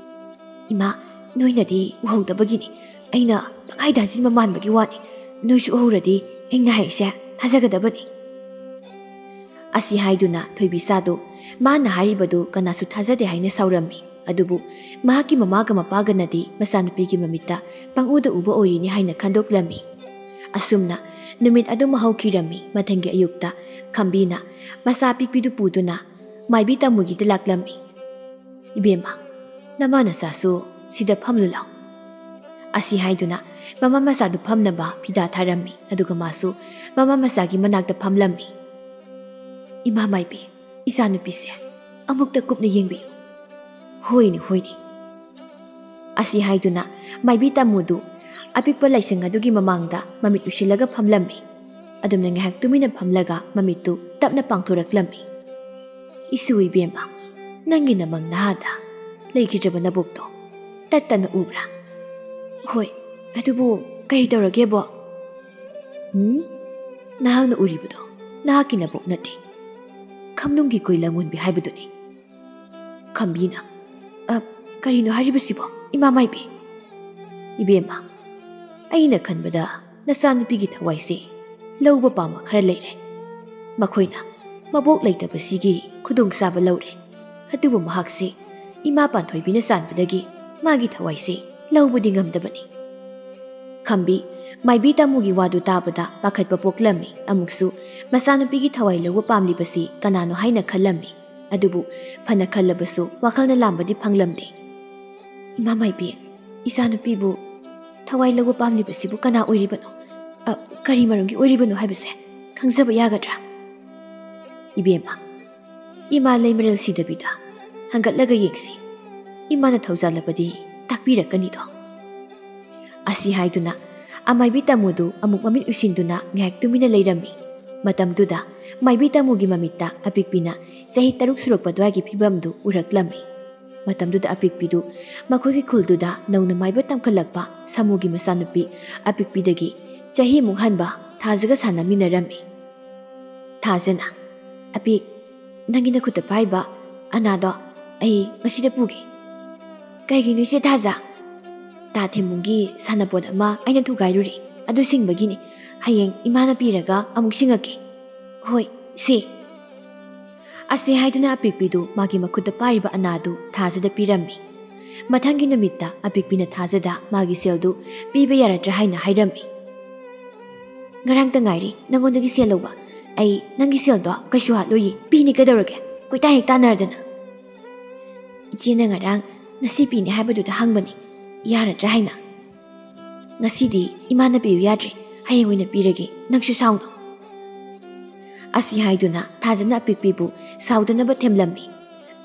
"ꯏꯃꯥ, ꯅꯣꯏꯅꯗꯤ ꯎꯍꯧꯗꯕꯒꯤꯅꯤ꯫ ꯑꯩꯅ ꯄꯪꯍꯥꯏ ꯍꯥꯏꯖꯤꯟꯕ ꯃꯥꯟꯕꯒꯤ ꯋꯥꯅꯤ꯫ ꯅꯣꯏꯁꯨ ꯎꯍꯧꯔꯗꯤ ꯑꯩꯅ ꯍꯥꯏꯔꯤꯁꯦ ꯊꯥꯖꯒꯗꯕꯅꯤ꯫" ꯑꯁꯤ ꯍꯥꯏꯗꯨꯅ ꯊꯣꯏꯕꯤ ꯆꯥꯗꯨ ꯃꯥꯅ ꯍꯥꯏꯔꯤꯕꯗꯨ ꯀꯅꯥꯁꯨ ꯊꯥꯖꯗꯦ ꯍꯥꯏꯅ ꯁꯥꯎꯔꯝꯃꯤ꯫ ꯑꯗꯨꯕꯨ ꯃꯍꯥꯛꯀꯤ ꯃꯃꯥꯒ ꯃꯄꯥꯒꯅꯗꯤ ꯃꯆꯥꯅꯨꯄꯤꯒꯤ ꯃꯃꯤꯠꯇ ꯄꯪꯎꯗ ꯎꯕ ꯑꯣꯏꯔꯤꯅꯤ ꯍꯥꯏꯅ ꯈꯟꯗꯣꯛꯂꯝꯃꯤ꯫ ꯑꯁꯨꯝꯅ ꯅꯨꯃꯤꯠ ꯑꯗꯨꯃ ꯍꯧꯈꯤꯔꯝꯃꯤ꯫ ꯃꯊꯪꯒꯤ ꯑꯌꯨꯛꯇ ꯈꯝꯕꯤꯅ ꯃꯆꯥ ꯑꯄꯤꯛꯄꯤꯗꯨ ꯄꯨꯗꯨꯅ ꯃꯥꯏꯕꯤ ꯇꯥꯃꯨꯒꯤꯗ ꯂꯥꯛꯂꯝꯃꯤ꯫ "ꯏꯕꯦꯝꯃ, ꯅꯃꯥ ꯅꯆꯥꯁꯨ ꯁꯤꯗ ꯐꯝꯂꯨ ꯂꯥꯎ꯫" ꯑꯁꯤ ꯍꯥꯏꯗꯨꯅ ꯃꯃꯥ ꯃꯆꯥꯗꯨ ꯐꯝꯅꯕ ꯐꯤꯗꯥ ꯊꯥꯔꯝꯃꯤ꯫ ꯑꯗꯨꯒ ꯃꯥꯁꯨ ꯃꯃꯥ ꯃꯆꯥꯒꯤ ꯃꯅꯥꯛꯇ ꯐꯝꯂꯝꯃꯤ꯫ "ꯏꯃꯥ ꯃꯥꯏꯕꯤ, ꯏꯆꯥꯅꯨꯄꯤꯁꯦ ꯑꯃꯨꯛꯇ ꯀꯨꯞꯅ ꯌꯦꯡꯕꯤꯌꯨ꯫" "ꯍꯣꯏꯅꯦ, ꯍꯣꯏꯅꯦ꯫" ꯑꯁꯤ ꯍꯥꯏꯗꯨꯅ ꯃꯥꯏꯕꯤ ꯇꯥꯃꯨꯗꯨ ꯑꯄꯤꯛꯄ ꯂꯥꯏꯁꯪ ꯑꯗꯨꯒꯤ ꯃꯃꯥꯡꯗ ꯃꯃꯤꯠ ꯎꯏꯁꯤꯜꯂꯒ ꯐꯝꯂꯝꯃꯤ꯫ ꯑꯗꯨꯝꯅ ꯉꯥꯏꯍꯥꯛ ꯇꯨꯃꯤꯟꯅ ꯐꯝꯂꯒ ꯃꯃꯤꯠꯇꯨ ꯇꯞꯅ ꯄꯥꯡꯊꯣꯔꯛꯂꯝꯃꯤ꯫ "ꯏꯁꯨ ꯏꯕꯦꯝꯃ, ꯅꯪꯒꯤ ꯅꯃꯪ ꯅꯍꯥꯗ ꯂꯩꯈꯤꯗ꯭ꯔꯕ ꯅꯕꯣꯛꯇꯣ ꯇꯠꯇꯅ ꯎꯕ꯭ꯔꯥ?" "ꯍꯣꯏ, ꯑꯗꯨꯕꯨ ꯀꯩ ꯇꯧꯔꯒꯦꯕꯣ?" "ꯎꯝ? ꯅꯍꯥꯛꯅ ꯎꯔꯤꯕꯗꯣ ꯅꯍꯥꯛꯀꯤ ꯅꯕꯣꯛ ꯅꯠꯇꯦ꯫ ꯈꯝꯅꯨꯡꯒꯤ ꯀꯣꯏ ꯂꯪꯉꯣꯟꯕꯤ ꯍꯥꯏꯕꯗꯨꯅꯤ꯫" ꯈꯝꯕꯤꯅ, "ꯑ, ꯀꯔꯤꯅꯣ ꯍꯥꯏꯔꯤꯕꯁꯤꯕꯣ, ꯏꯃꯥ ꯃꯥꯏꯕꯤ?" "ꯏꯕꯦꯝꯃ, ꯑꯩꯅ ꯈꯟꯕꯗ ꯅꯆꯥꯅꯨꯄꯤꯒꯤ ꯊꯋꯥꯏꯁꯦ ꯂꯧꯕ ꯄꯥꯝꯕ ꯈꯔ ꯂꯩꯔꯦ꯫ ꯃꯈꯣꯏꯅ ꯃꯕꯣꯛ ꯂꯩꯇꯕꯁꯤꯒꯤ ꯈꯨꯗꯣꯡꯆꯥꯕ ꯂꯧꯔꯦ꯫ ꯑꯗꯨꯕꯨ ꯃꯍꯥꯛꯁꯦ ꯏꯃꯥ ꯄꯥꯟꯊꯣꯏꯕꯤꯅ ꯆꯥꯟꯕꯗꯒꯤ ꯃꯥꯒꯤ ꯊꯋꯥꯏꯁꯦ ꯂꯧꯕꯗꯤ ꯉꯝꯗꯕꯅꯤ꯫ ꯈꯝꯕꯤ, ꯃꯥꯏꯕꯤ ꯇꯥꯃꯨꯒꯤ ꯋꯥꯗꯨ ꯇꯥꯕꯗ ꯄꯥꯈꯠꯄ ꯄꯣꯛꯂꯝꯃꯤ꯫ ꯑꯃꯨꯛꯁꯨ ꯃꯆꯥꯅꯨꯄꯤꯒꯤ ꯊꯋꯥꯏ ꯂꯧꯕ ꯄꯥꯝꯂꯤꯕꯁꯤ ꯀꯅꯥꯅꯣ ꯍꯥꯏꯅ ꯈꯜꯂꯝꯃꯤ꯫ ꯑꯗꯨꯕꯨ ꯐꯅ ꯈꯜꯂꯕꯁꯨ ꯋꯥꯈꯜꯅ ꯂꯥꯝꯕꯗꯤ ꯐꯪꯂꯝꯗꯦ꯫ "ꯏꯃꯥ ꯃꯥꯏꯕꯤ, ꯏꯆꯥꯅꯨꯄꯤꯕꯨ ꯊꯋꯥꯏ ꯂꯧꯕ ꯄꯥꯝꯂꯤꯕꯁꯤꯕꯨ ꯀꯅꯥ ꯑꯣꯏꯔꯤꯕꯅꯣ? ꯑ, ꯀꯔꯤ ꯃꯔꯝꯒꯤ ꯑꯣꯏꯔꯤꯕꯅꯣ ꯍꯥꯏꯕꯁꯦ ꯈꯪꯖꯕ ꯌꯥꯒꯗ꯭ꯔꯥ?" "ꯏꯕꯦꯝꯃ, ꯏꯃꯥ ꯂꯩꯃꯔꯦꯜ ꯁꯤꯗꯕꯤꯗ ꯍꯪꯒꯠꯂꯒ ꯌꯦꯡꯁꯤ꯫ ꯏꯃꯥꯅ ꯊꯧꯖꯥꯜꯂꯕꯗꯤ ꯇꯥꯛꯄꯤꯔꯛꯀꯅꯤꯗꯣ꯫" ꯑꯁꯤ ꯍꯥꯏꯗꯨꯅ ꯑꯃꯥꯏꯕꯤ ꯇꯥꯃꯨꯗꯨ ꯑꯃꯨꯛ ꯃꯃꯤꯠ ꯎꯏꯁꯤꯟꯗꯨꯅ ꯉꯥꯏꯍꯥꯛ ꯇꯨꯃꯤꯟꯅ ꯂꯩꯔꯝꯃꯤ꯫ ꯃꯇꯝꯗꯨꯗ ꯃꯥꯏꯕꯤ ꯇꯥꯃꯨꯒꯤ ꯃꯃꯤꯠꯇ ꯑꯄꯤꯛꯄꯤꯅ ꯆꯍꯤ ꯇꯔꯨꯛ ꯁꯨꯔꯛꯄ ꯑꯗꯨꯋꯥꯏꯒꯤ ꯐꯤꯕꯝꯗꯨ ꯎꯔꯛꯂꯝꯃꯤ꯫ ꯃꯇꯝꯗꯨꯗ ꯑꯄꯤꯛꯄꯤꯗꯨ ꯃꯈꯣꯏꯒꯤ ꯈꯨꯜꯗꯨꯗ ꯅꯧꯅ ꯃꯥꯏꯕ ꯇꯝꯈꯠꯂꯛꯄ ꯁꯥꯃꯨꯒꯤ ꯃꯆꯥꯅꯨꯄꯤ ꯑꯄꯤꯛꯄꯤꯗꯒꯤ ꯆꯍꯤꯃꯨꯛ ꯍꯟꯕ ꯊꯥꯖꯒ ꯁꯥꯟꯅꯃꯤꯟꯅꯔꯝꯃꯤ꯫ ꯊꯥꯖꯅ, "ꯑꯄꯤꯛ, ꯅꯪꯒꯤ ꯅꯈꯨꯠꯇ ꯄꯥꯏꯔꯤꯕ ꯑꯅꯥꯗꯣ ꯑꯩ ꯉꯁꯤꯗ ꯄꯨꯒꯦ꯫" "ꯀꯩꯒꯤꯅꯣ ꯏꯆꯦ ꯊꯥꯖ?" "ꯇꯥ ꯊꯦꯝꯕꯨꯡꯒꯤ ꯁꯥꯟꯅꯄꯣꯠ ꯑꯃ ꯑꯩꯅ ꯊꯨꯒꯥꯏꯔꯨꯔꯦ, ꯑꯗꯨ ꯁꯤꯡꯕꯒꯤꯅꯤ꯫ ꯍꯌꯦꯡ ꯏꯃꯥꯅ ꯄꯤꯔꯒ ꯑꯃꯨꯛ ꯁꯤꯡꯉꯛꯀꯦ꯫" "ꯍꯣꯏ, ꯁꯦ꯫" ꯑꯁꯤ ꯍꯥꯏꯗꯨꯅ ꯑꯄꯤꯛꯄꯤꯗꯨ ꯃꯥꯒꯤ ꯃꯈꯨꯠꯇ ꯄꯥꯏꯔꯤꯕ ꯑꯅꯥꯗꯨ ꯊꯥꯖꯗ ꯄꯤꯔꯝꯃꯤ꯫ ꯃꯊꯪꯒꯤ ꯅꯨꯃꯤꯠꯇ ꯑꯄꯤꯛꯄꯤꯅ ꯊꯥꯖꯗ ꯃꯥꯒꯤ ꯁꯦꯜꯗꯨ ꯄꯤꯕ ꯌꯥꯔꯗ꯭ꯔꯥ ꯍꯥꯏꯅ ꯍꯥꯏꯔꯝꯃꯤ꯫ "ꯉꯔꯥꯡꯇ ꯉꯥꯏꯔꯤ ꯅꯪꯉꯣꯟꯗꯒꯤ ꯁꯦꯜ ꯂꯧꯕ꯫ ꯑꯩ ꯅꯪꯒꯤ ꯁꯦꯜꯗꯣ ꯀꯩꯁꯨ ꯍꯥꯠꯂꯣꯏꯌꯦ, ꯄꯤꯅꯤ ꯀꯩꯗꯧꯔꯒꯦ? ꯀꯣꯏꯇꯥꯟ ꯍꯦꯛ ꯇꯥꯟꯅꯔꯗꯅ꯫" "ꯏꯆꯦꯅ ꯉꯔꯥꯡ ꯉꯁꯤ ꯄꯤꯅꯤ ꯍꯥꯏꯕꯗꯨꯗ ꯍꯪꯕꯅꯤ, ꯌꯥꯔꯗ꯭ꯔꯥ ꯍꯥꯏꯅ꯫ ꯉꯁꯤꯗꯤ ꯏꯃꯥꯅ ꯄꯤꯌꯨ ꯌꯥꯗ꯭ꯔꯦ, ꯍꯌꯦꯡ ꯑꯣꯏꯅ ꯄꯤꯔꯒꯦ, ꯅꯪꯁꯨ ꯁꯥꯎꯅꯨ꯫" ꯑꯁꯤ ꯍꯥꯏꯗꯨꯅ ꯊꯥꯖꯅ ꯑꯄꯤꯛꯄꯤꯕꯨ ꯁꯥꯎꯗꯅꯕ ꯊꯦꯝꯂꯝꯃꯤ꯫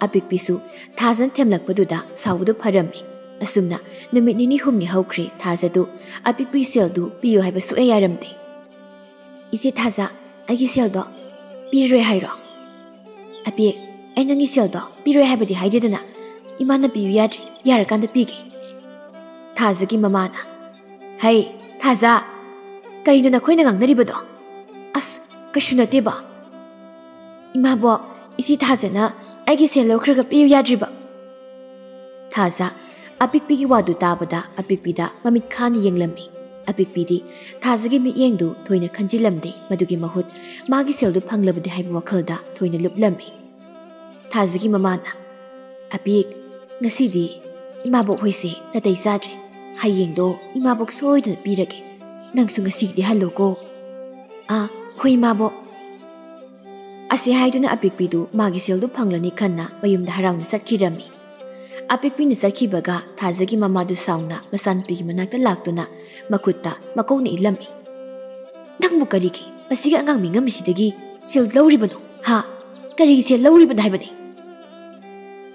ꯑꯄꯤꯛꯄꯤꯁꯨ ꯊꯥꯖꯅ ꯊꯦꯝꯂꯛꯄꯗꯨꯗ ꯁꯥꯎꯕꯗꯨ ꯐꯔꯝꯃꯤ꯫ ꯑꯁꯨꯝꯅ ꯅꯨꯃꯤꯠ ꯅꯤꯅꯤ ꯍꯨꯝꯅꯤ ꯍꯧꯈ꯭ꯔꯦ꯫ ꯊꯥꯖꯗꯨ ꯑꯄꯤꯛꯄꯤꯒꯤ ꯁꯦꯜꯗꯨ ꯄꯤꯌꯨ ꯍꯥꯏꯕ ꯁꯨꯛꯌꯥ ꯌꯥꯔꯝꯗꯦ꯫ "ꯏꯆꯦ ꯊꯥꯖ, ꯑꯩꯒꯤ ꯁꯦꯜꯗꯣ ꯄꯤꯔꯔꯣꯏ ꯍꯥꯏꯔꯣ?" "ꯑꯄꯤꯛ, ꯑꯩ ꯅꯪꯒꯤ ꯁꯦꯜꯗꯣ ꯄꯤꯔꯣꯏ ꯍꯥꯏꯕꯗꯤ ꯍꯥꯏꯗꯦꯗꯅ꯫ ꯏꯃꯥꯅ ꯄꯤꯌꯨ ꯌꯥꯗ꯭ꯔꯤ, ꯌꯥꯔꯀꯥꯟꯗ ꯄꯤꯒꯦ꯫" ꯊꯥꯖꯒꯤ ꯃꯃꯥꯅ, "ꯍꯩ, ꯊꯥꯖ, ꯀꯔꯤꯅꯣ ꯅꯈꯣꯏꯅ ꯉꯥꯡꯅꯔꯤꯕꯗꯣ? ꯑꯁ, ꯀꯩꯁꯨ ꯅꯠꯇꯦꯕ꯫ ꯏꯃꯥꯕꯣ, ꯏꯆꯦ ꯊꯥꯖꯅ ꯑꯩꯒꯤ ꯁꯦꯜ ꯂꯧꯈ꯭ꯔꯒ ꯄꯤꯌꯨ ꯌꯥꯗ꯭ꯔꯤꯕ?" ꯊꯥꯖ ꯑꯄꯤꯛꯄꯤꯒꯤ ꯋꯥꯗꯨ ꯇꯥꯕꯗ ꯑꯄꯤꯛꯄꯤꯗ ꯃꯃꯤꯠ ꯈꯥꯅ ꯌꯦꯡꯂꯝꯃꯤ꯫ ꯑꯄꯤꯛꯄꯤꯗꯤ ꯊꯥꯖꯒꯤ ꯃꯤꯠꯌꯦꯡꯗꯨ ꯊꯣꯏꯅ ꯈꯟꯖꯤꯜꯂꯝꯗꯦ꯫ ꯃꯗꯨꯒꯤ ꯃꯍꯨꯠ ꯃꯥꯒꯤ ꯁꯦꯜꯗꯨ ꯐꯪꯂꯕꯗꯤ ꯍꯥꯏꯕ ꯋꯥꯈꯜꯗ ꯊꯣꯏꯅ ꯂꯨꯞꯂꯝꯃꯤ꯫ ꯊꯥꯖꯒꯤ ꯃꯃꯥꯅ, "ꯑꯄꯤꯛ, ꯉꯁꯤꯗꯤ ꯏꯃꯥꯕꯣꯛ ꯍꯣꯏꯁꯦ ꯅꯥꯇꯩ ꯆꯥꯗ꯭ꯔꯦ꯫ ꯍꯌꯦꯡꯗꯣ ꯏꯃꯥꯕꯣꯛ ꯁꯣꯏꯗꯅ ꯄꯤꯔꯒꯦ꯫ ꯅꯪꯁꯨ ꯉꯁꯤꯒꯤꯗꯤ ꯍꯜꯂꯣꯀꯣ꯫" "ꯑꯥ, ꯍꯣꯏ ꯏꯃꯥꯕꯣꯛ꯫" ꯑꯁꯤ ꯍꯥꯏꯗꯨꯅ ꯑꯄꯤꯛꯄꯤꯗꯨ ꯃꯥꯒꯤ ꯁꯦꯜꯗꯨ ꯐꯪꯂꯅꯤ ꯈꯟꯅ ꯃꯌꯨꯝꯗ ꯍꯔꯥꯎꯅ ꯆꯠꯈꯤꯔꯝꯃꯤ꯫ ꯑꯄꯤꯛꯄꯤꯅ ꯆꯠꯈꯤꯕꯒ ꯊꯥꯖꯒꯤ ꯃꯃꯥꯗꯨ ꯁꯥꯎꯅ ꯃꯆꯥꯅꯨꯄꯤꯒꯤ ꯃꯅꯥꯛꯇ ꯂꯥꯛꯇꯨꯅ ꯃꯈꯨꯠꯇ ꯃꯀꯣꯛꯅ ꯏꯜꯂꯝꯃꯤ꯫ "ꯅꯪꯕꯨ ꯀꯔꯤꯒꯤ ꯃꯁꯤꯒꯤ ꯑꯉꯥꯡ ꯃꯤꯉꯝꯃꯤꯁꯤꯗꯒꯤ ꯁꯦꯜ ꯂꯧꯔꯤꯕꯅꯣ? ꯍꯥ? ꯀꯔꯤꯒꯤ ꯁꯦꯜ ꯂꯧꯔꯤꯕꯅꯣ ꯍꯥꯏꯕꯅꯤ?"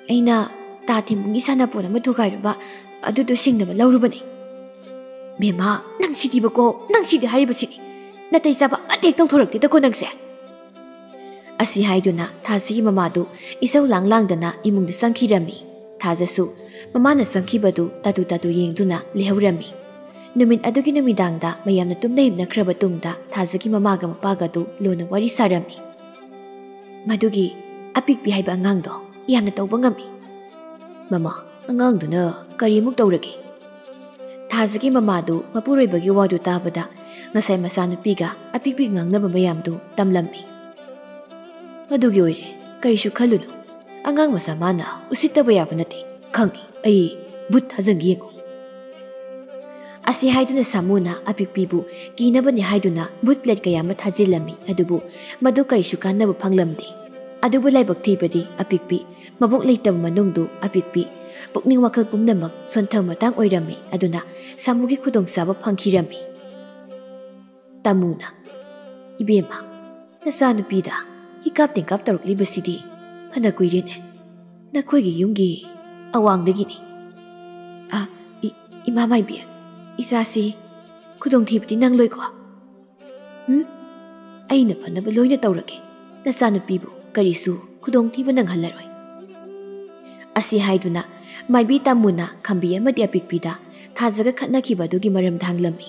"ꯑꯩꯅ ꯇꯥ ꯊꯦꯝꯕꯨꯡꯒꯤ ꯁꯥꯟꯅꯄꯣꯠ ꯑꯃ ꯊꯨꯒꯥꯏꯔꯨꯕ, ꯑꯗꯨꯗꯣ ꯁꯤꯡꯅꯕ ꯂꯧꯔꯨꯕꯅꯤ꯫" "ꯕꯦꯝꯃ, ꯅꯪ ꯁꯤꯗꯤꯕꯀꯣ, ꯅꯪ ꯁꯤꯗꯤ ꯍꯥꯏꯔꯤꯕꯁꯤꯗꯤ꯫ ꯅꯥꯇꯩ ꯆꯥꯕ ꯑꯃꯠꯇ ꯍꯦꯛ ꯇꯧꯊꯣꯔꯛꯇꯦꯗꯀꯣ ꯅꯪꯁꯦ꯫" ꯑꯁꯤ ꯍꯥꯏꯗꯨꯅ ꯊꯥꯖꯒꯤ ꯃꯃꯥꯗꯨ ꯏꯁꯧ ꯂꯥꯡ ꯂꯥꯡꯗꯅ ꯏꯃꯨꯡꯗ ꯆꯪꯈꯤꯔꯝꯃꯤ꯫ ꯊꯥꯖꯁꯨ ꯃꯃꯥꯅ ꯆꯪꯈꯤꯕꯗꯨ ꯇꯥꯇꯨ ꯇꯥꯇꯨ ꯌꯦꯡꯗꯨꯅ ꯂꯩꯍꯧꯔꯝꯃꯤ꯫ ꯅꯨꯃꯤꯠ ꯑꯗꯨꯒꯤ ꯅꯨꯃꯤꯗꯥꯡꯗ ꯃꯌꯥꯝꯅ ꯇꯨꯝꯅ ꯍꯤꯞꯅꯈ꯭ꯔꯕ ꯇꯨꯡꯗ ꯊꯥꯖꯒꯤ ꯃꯃꯥꯒ ꯃꯄꯥꯒꯗꯨ ꯂꯨꯅ ꯋꯥꯔꯤ ꯁꯥꯔꯝꯃꯤ꯫ "ꯃꯗꯨꯒꯤ ꯑꯄꯤꯛꯄꯤ ꯍꯥꯏꯕ ꯑꯉꯥꯡꯗꯣ ꯌꯥꯝꯅ ꯇꯧꯕ ꯉꯝꯃꯤ꯫" "ꯃꯃꯥ, ꯑꯉꯥꯡꯗꯨꯅ ꯀꯔꯤꯃꯨꯛ ꯇꯧꯔꯒꯦ?" ꯊꯥꯖꯒꯤ ꯃꯃꯥꯗꯨ ꯃꯄꯨꯔꯣꯏꯕꯒꯤ ꯋꯥꯗꯨ ꯇꯥꯕꯗ ꯉꯁꯥꯏ ꯃꯆꯥꯅꯨꯄꯤꯒ ꯑꯄꯤꯛꯄꯤ ꯉꯥꯡꯅꯕ ꯃꯌꯥꯝꯗꯨ ꯇꯝꯂꯝꯃꯤ꯫ "ꯑꯗꯨꯒꯤ ꯑꯣꯏꯔꯦ, ꯀꯔꯤꯁꯨ ꯈꯜꯂꯨꯅꯨ꯫ ꯑꯉꯥꯡ ꯃꯆꯥ ꯃꯥꯅ ꯎꯁꯤꯠꯇꯕ ꯌꯥꯕ ꯅꯠꯇꯦ꯫ ꯈꯪꯉꯤ, ꯑꯩ ꯚꯨꯠ ꯊꯥꯖꯟꯒꯦ ꯌꯦꯡꯉꯨ꯫" ꯑꯁꯤ ꯍꯥꯏꯗꯨꯅ ꯁꯥꯃꯨꯅ ꯑꯄꯤꯛꯄꯤꯕꯨ ꯀꯤꯅꯕꯅꯤ ꯍꯥꯏꯗꯨꯅ ꯚꯨꯠ ꯄ꯭ꯂꯦꯠ ꯀꯌꯥ ꯑꯃ ꯊꯥꯖꯤꯜꯂꯝꯃꯤ, ꯑꯗꯨꯕꯨ ꯃꯗꯨ ꯀꯔꯤꯁꯨ ꯀꯥꯟꯅꯕ ꯐꯪꯂꯝꯗꯦ꯫ ꯑꯗꯨꯕꯨ ꯂꯥꯏꯕꯛ ꯊꯤꯕꯗꯤ ꯑꯄꯤꯛꯄꯤ ꯃꯕꯣꯛ ꯂꯩꯇꯕ ꯃꯅꯨꯡꯗꯨ ꯑꯄꯤꯛꯄꯤ ꯄꯨꯛꯅꯤꯡ ꯋꯥꯈꯜ ꯄꯨꯝꯅꯃꯛ ꯁꯣꯟꯊꯕ ꯃꯇꯥꯡ ꯑꯣꯏꯔꯝꯃꯤ꯫ ꯑꯗꯨꯅ ꯁꯥꯃꯨꯒꯤ ꯈꯨꯗꯣꯡꯆꯥꯕ ꯐꯪꯈꯤꯔꯝꯃꯤ꯫ ꯇꯥꯃꯨꯅ, "ꯏꯕꯦꯝꯃ, ꯅꯆꯥꯅꯨꯄꯤꯗ ꯍꯤꯀꯥꯞ ꯇꯦꯡꯀꯥꯞ ꯇꯧꯔꯛꯂꯤꯕꯁꯤꯗꯤ ꯐꯅ ꯀꯨꯏꯔꯦꯅꯦ꯫ ꯅꯈꯣꯏꯒꯤ ꯌꯨꯝꯒꯤ ꯑꯋꯥꯡꯗꯒꯤꯅꯤ꯫" "ꯑ, ꯏ-, ꯏꯃꯥ ꯃꯥꯏꯕꯤ, ꯏꯆꯥꯁꯤ ꯈꯨꯗꯣꯡꯊꯤꯕꯗꯤ ꯅꯪꯂꯣꯏꯀꯣ?" "ꯎꯝ? ꯑꯩꯅ ꯐꯅꯕ ꯂꯣꯏꯅ ꯇꯧꯔꯒꯦ꯫ ꯅꯆꯥꯅꯨꯄꯤꯕꯨ ꯀꯔꯤꯁꯨ ꯈꯨꯗꯣꯡꯊꯤꯕ ꯅꯪꯍꯜꯂꯔꯣꯏ꯫" ꯑꯁꯤ ꯍꯥꯏꯗꯨꯅ ꯃꯥꯏꯕꯤ ꯇꯥꯃꯨꯅ ꯈꯝꯕꯤ ꯑꯃꯗꯤ ꯑꯄꯤꯛꯄꯤꯗ ꯊꯥꯖꯒ ꯈꯠꯅꯈꯤꯕ ꯑꯗꯨꯒꯤ ꯃꯔꯝꯗ ꯍꯪꯂꯝꯃꯤ꯫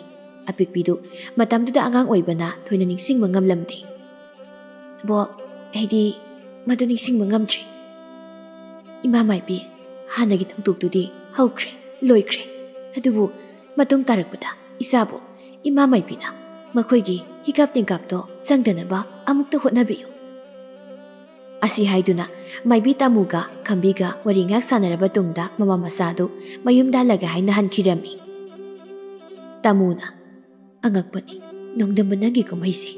ꯑꯄꯤꯛꯄꯤꯗꯨ ꯃꯇꯝꯗꯨꯗ ꯑꯉꯥꯡ ꯑꯣꯏꯕꯅ ꯊꯣꯏꯅ ꯅꯤꯡꯁꯤꯡꯕ ꯉꯝꯂꯝꯗꯦ꯫ "ꯕꯣꯛ, ꯑꯩꯗꯤ ꯃꯗꯨ ꯅꯤꯡꯁꯤꯡꯕ ꯉꯝꯗ꯭ꯔꯤ꯫ ꯏꯃꯥ ꯃꯥꯏꯕꯤ, ꯍꯥꯟꯅꯒꯤ ꯊꯧꯗꯣꯛꯇꯨꯗꯤ ꯍꯧꯈ꯭ꯔꯦ, ꯂꯣꯏꯈ꯭ꯔꯦ꯫ ꯑꯗꯨꯕꯨ ꯃꯇꯨꯡ ꯇꯥꯔꯛꯄꯗ "ꯏꯆꯥꯕꯨ ꯏꯃꯥ ꯃꯥꯏꯕꯤꯅ ꯃꯈꯣꯏꯒꯤ ꯍꯤꯒꯥꯞ ꯇꯦꯡꯀꯥꯞꯇꯣ ꯆꯪꯗꯅꯕ ꯑꯃꯨꯛꯇ ꯍꯣꯠꯅꯕꯤꯌꯨ"꯫ ꯑꯁꯤ ꯍꯥꯏꯗꯨꯅ ꯃꯥꯏꯕꯤ ꯇꯥꯃꯨꯒ ꯈꯝꯕꯤꯒ ꯋꯥꯔꯤ ꯉꯥꯏꯍꯥꯛ ꯁꯥꯟꯅꯔꯕ ꯇꯨꯡꯗ ꯃꯃꯥ ꯃꯆꯥꯗꯨ ꯃꯌꯨꯝꯗ ꯍꯜꯂꯒꯦ ꯍꯥꯏꯅ ꯍꯟꯈꯤꯔꯝꯃꯤ꯫ ꯇꯥꯃꯨꯅ, "ꯑꯉꯛꯄꯅꯤ, ꯅꯣꯡꯗꯝꯕ ꯅꯪꯒꯤ ꯀꯨꯝꯍꯩꯁꯦ꯫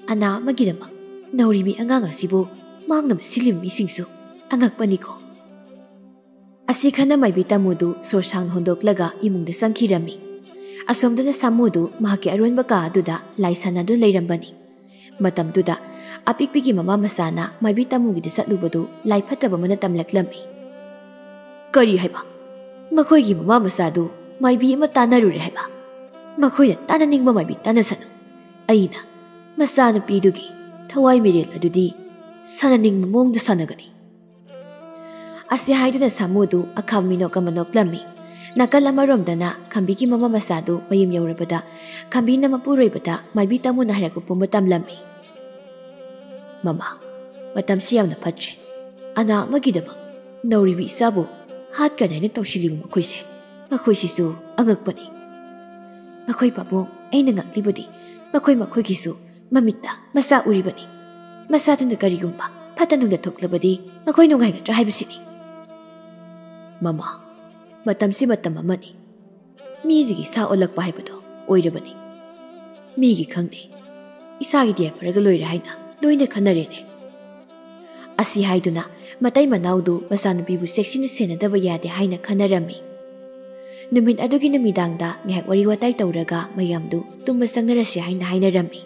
ꯑꯅꯥ ꯑꯃꯒꯤꯗꯃꯛ ꯅꯧꯔꯤꯕꯤ ꯑꯉꯥꯡ ꯑꯁꯤꯕꯨ ꯃꯥꯡꯅꯕ ꯁꯤꯜꯂꯤꯕ ꯃꯤꯁꯤꯡꯁꯨ ꯑꯉꯛꯄꯅꯤꯀꯣ"꯫ ꯑꯁꯤ ꯈꯟꯅ ꯃꯥꯏꯕꯤ ꯇꯥꯃꯨꯗꯨ ꯁꯣꯔ ꯁꯥꯡꯅ ꯍꯣꯟꯗꯣꯛꯂꯒ ꯏꯃꯨꯡꯗ ꯆꯪꯈꯤꯔꯝꯃꯤ꯫ ꯑꯁꯣꯝꯗꯅ ꯁꯥꯃꯨꯗꯨ ꯃꯍꯥꯛꯀꯤ ꯑꯔꯣꯟꯕ ꯀꯥ ꯑꯗꯨꯗ ꯂꯥꯏ ꯁꯥꯟꯅꯗꯨꯅ ꯂꯩꯔꯝꯕꯅꯤ꯫ ꯃꯇꯝꯗꯨꯗ ꯑꯄꯤꯛꯄꯤꯒꯤ ꯃꯃꯥ ꯃꯆꯥꯅ ꯃꯥꯏꯕꯤ ꯇꯥꯃꯨꯒꯤꯗ ꯆꯠꯂꯨꯕꯗꯨ ꯂꯥꯏ ꯐꯠꯇꯕ ꯑꯃꯅ ꯇꯝꯂꯛꯂꯝꯃꯤ꯫ "ꯀꯔꯤ ꯍꯥꯏꯕ? ꯃꯈꯣꯏꯒꯤ ꯃꯃꯥ ꯃꯆꯥꯗꯨ ꯃꯥꯏꯕꯤ ꯑꯃ ꯇꯥꯟꯅꯔꯨꯔꯦ ꯍꯥꯏꯕ? ꯃꯈꯣꯏꯅ ꯇꯥꯟꯅꯅꯤꯡꯕ ꯃꯥꯏꯕꯤ ꯇꯥꯟꯅꯁꯅꯨ꯫ ꯑꯩꯅ ꯃꯆꯥꯅꯨꯄꯤꯗꯨꯒꯤ ꯊꯋꯥꯏ ꯃꯤꯔꯦꯜ ꯑꯗꯨꯗꯤ ꯁꯥꯟꯅꯅꯤꯡꯕ ꯃꯑꯣꯡꯗ ꯁꯥꯟꯅꯒꯅꯤ"꯫ ꯑꯁꯤ ꯍꯥꯏꯗꯨꯅ ꯁꯥꯃꯨꯗꯨ ꯑꯈꯥꯕ ꯃꯤꯅꯣꯛ ꯑꯃ ꯅꯣꯛꯂꯝꯃꯤ꯫ ꯅꯥꯀꯜ ꯑꯃꯔꯣꯝꯗꯅ ꯈꯝꯕꯤꯒꯤ ꯃꯃꯥ ꯃꯆꯥꯗꯨ ꯃꯌꯨꯝ ꯌꯧꯔꯕꯗ ꯈꯝꯕꯤꯅ ꯃꯄꯨꯔꯣꯏꯕꯗ ꯃꯥꯏꯕꯤ ꯇꯥꯃꯨꯅ ꯍꯥꯏꯔꯛꯄ ꯄꯨꯝꯕ ꯇꯝꯂꯝꯃꯤ꯫ "ꯃꯃꯥ, ꯃꯇꯝꯁꯤ ꯌꯥꯝꯅ ꯐꯠꯇ꯭ꯔꯦ꯫ ꯑꯅꯥ ꯑꯃꯒꯤꯗꯃꯛ ꯅꯧꯔꯤꯕꯤ ꯏꯆꯥꯕꯨ ꯍꯥꯠꯀꯅꯤ ꯍꯥꯏꯅ ꯇꯧꯁꯤꯜꯂꯤꯕ ꯃꯈꯣꯏꯁꯦ, ꯃꯈꯣꯏꯁꯤꯁꯨ ꯑꯉꯛꯄꯅꯤ꯫ ꯃꯈꯣꯏ ꯄꯥꯕꯨꯡ ꯑꯩꯅ ꯉꯛꯂꯤꯕꯗꯤ ꯃꯈꯣꯏ ꯃꯈꯣꯏꯒꯤꯁꯨ ꯃꯃꯤꯠꯇ ꯃꯆꯥ ꯎꯔꯤꯕꯅꯤ꯫ ꯃꯆꯥꯗꯨꯅ ꯀꯔꯤꯒꯨꯝꯕ ꯐꯠꯇ ꯅꯨꯡꯗ ꯊꯣꯛꯂꯕꯗꯤ ꯃꯈꯣꯏ ꯅꯨꯡꯉꯥꯏꯒꯗ꯭ꯔꯥ ꯍꯥꯏꯕꯁꯤꯅꯤ"꯫ "ꯃꯃꯥ, ꯃꯇꯝꯁꯤ ꯃꯇꯝ ꯑꯃꯅꯤ꯫ ꯃꯤꯗꯒꯤ ꯁꯥ ꯑꯣꯜꯂꯛꯄ ꯍꯥꯏꯕꯗꯣ ꯑꯣꯏꯔꯕꯅꯤ꯫ ꯃꯤꯒꯤ ꯈꯪꯗꯦ, ꯏꯁꯥꯒꯤꯗꯤ ꯌꯥꯏꯐꯔꯒ ꯂꯣꯏꯔꯦ ꯍꯥꯏꯅ ꯂꯣꯏꯅ ꯈꯟꯅꯔꯦꯅꯦ"꯫ ꯑꯁꯤ ꯍꯥꯏꯗꯨꯅ ꯃꯇꯩ ꯃꯅꯥꯎꯗꯨ ꯃꯆꯥꯅꯨꯄꯤꯕꯨ ꯆꯦꯛꯁꯤꯟꯅ ꯁꯦꯟꯅꯗꯕ ꯌꯥꯗꯦ ꯍꯥꯏꯅ ꯈꯟꯅꯔꯝꯃꯤ꯫ ꯅꯨꯃꯤꯠ ꯑꯗꯨꯒꯤ ꯅꯨꯃꯤꯗꯥꯡꯗ ꯉꯥꯏꯍꯥꯛ ꯋꯥꯔꯤ ꯋꯥꯇꯥꯏ ꯇꯧꯔꯒ ꯃꯌꯥꯝꯗꯨ ꯇꯨꯝꯕ ꯆꯪꯅꯔꯁꯤ ꯍꯥꯏꯅ ꯍꯥꯏꯅꯔꯝꯃꯤ꯫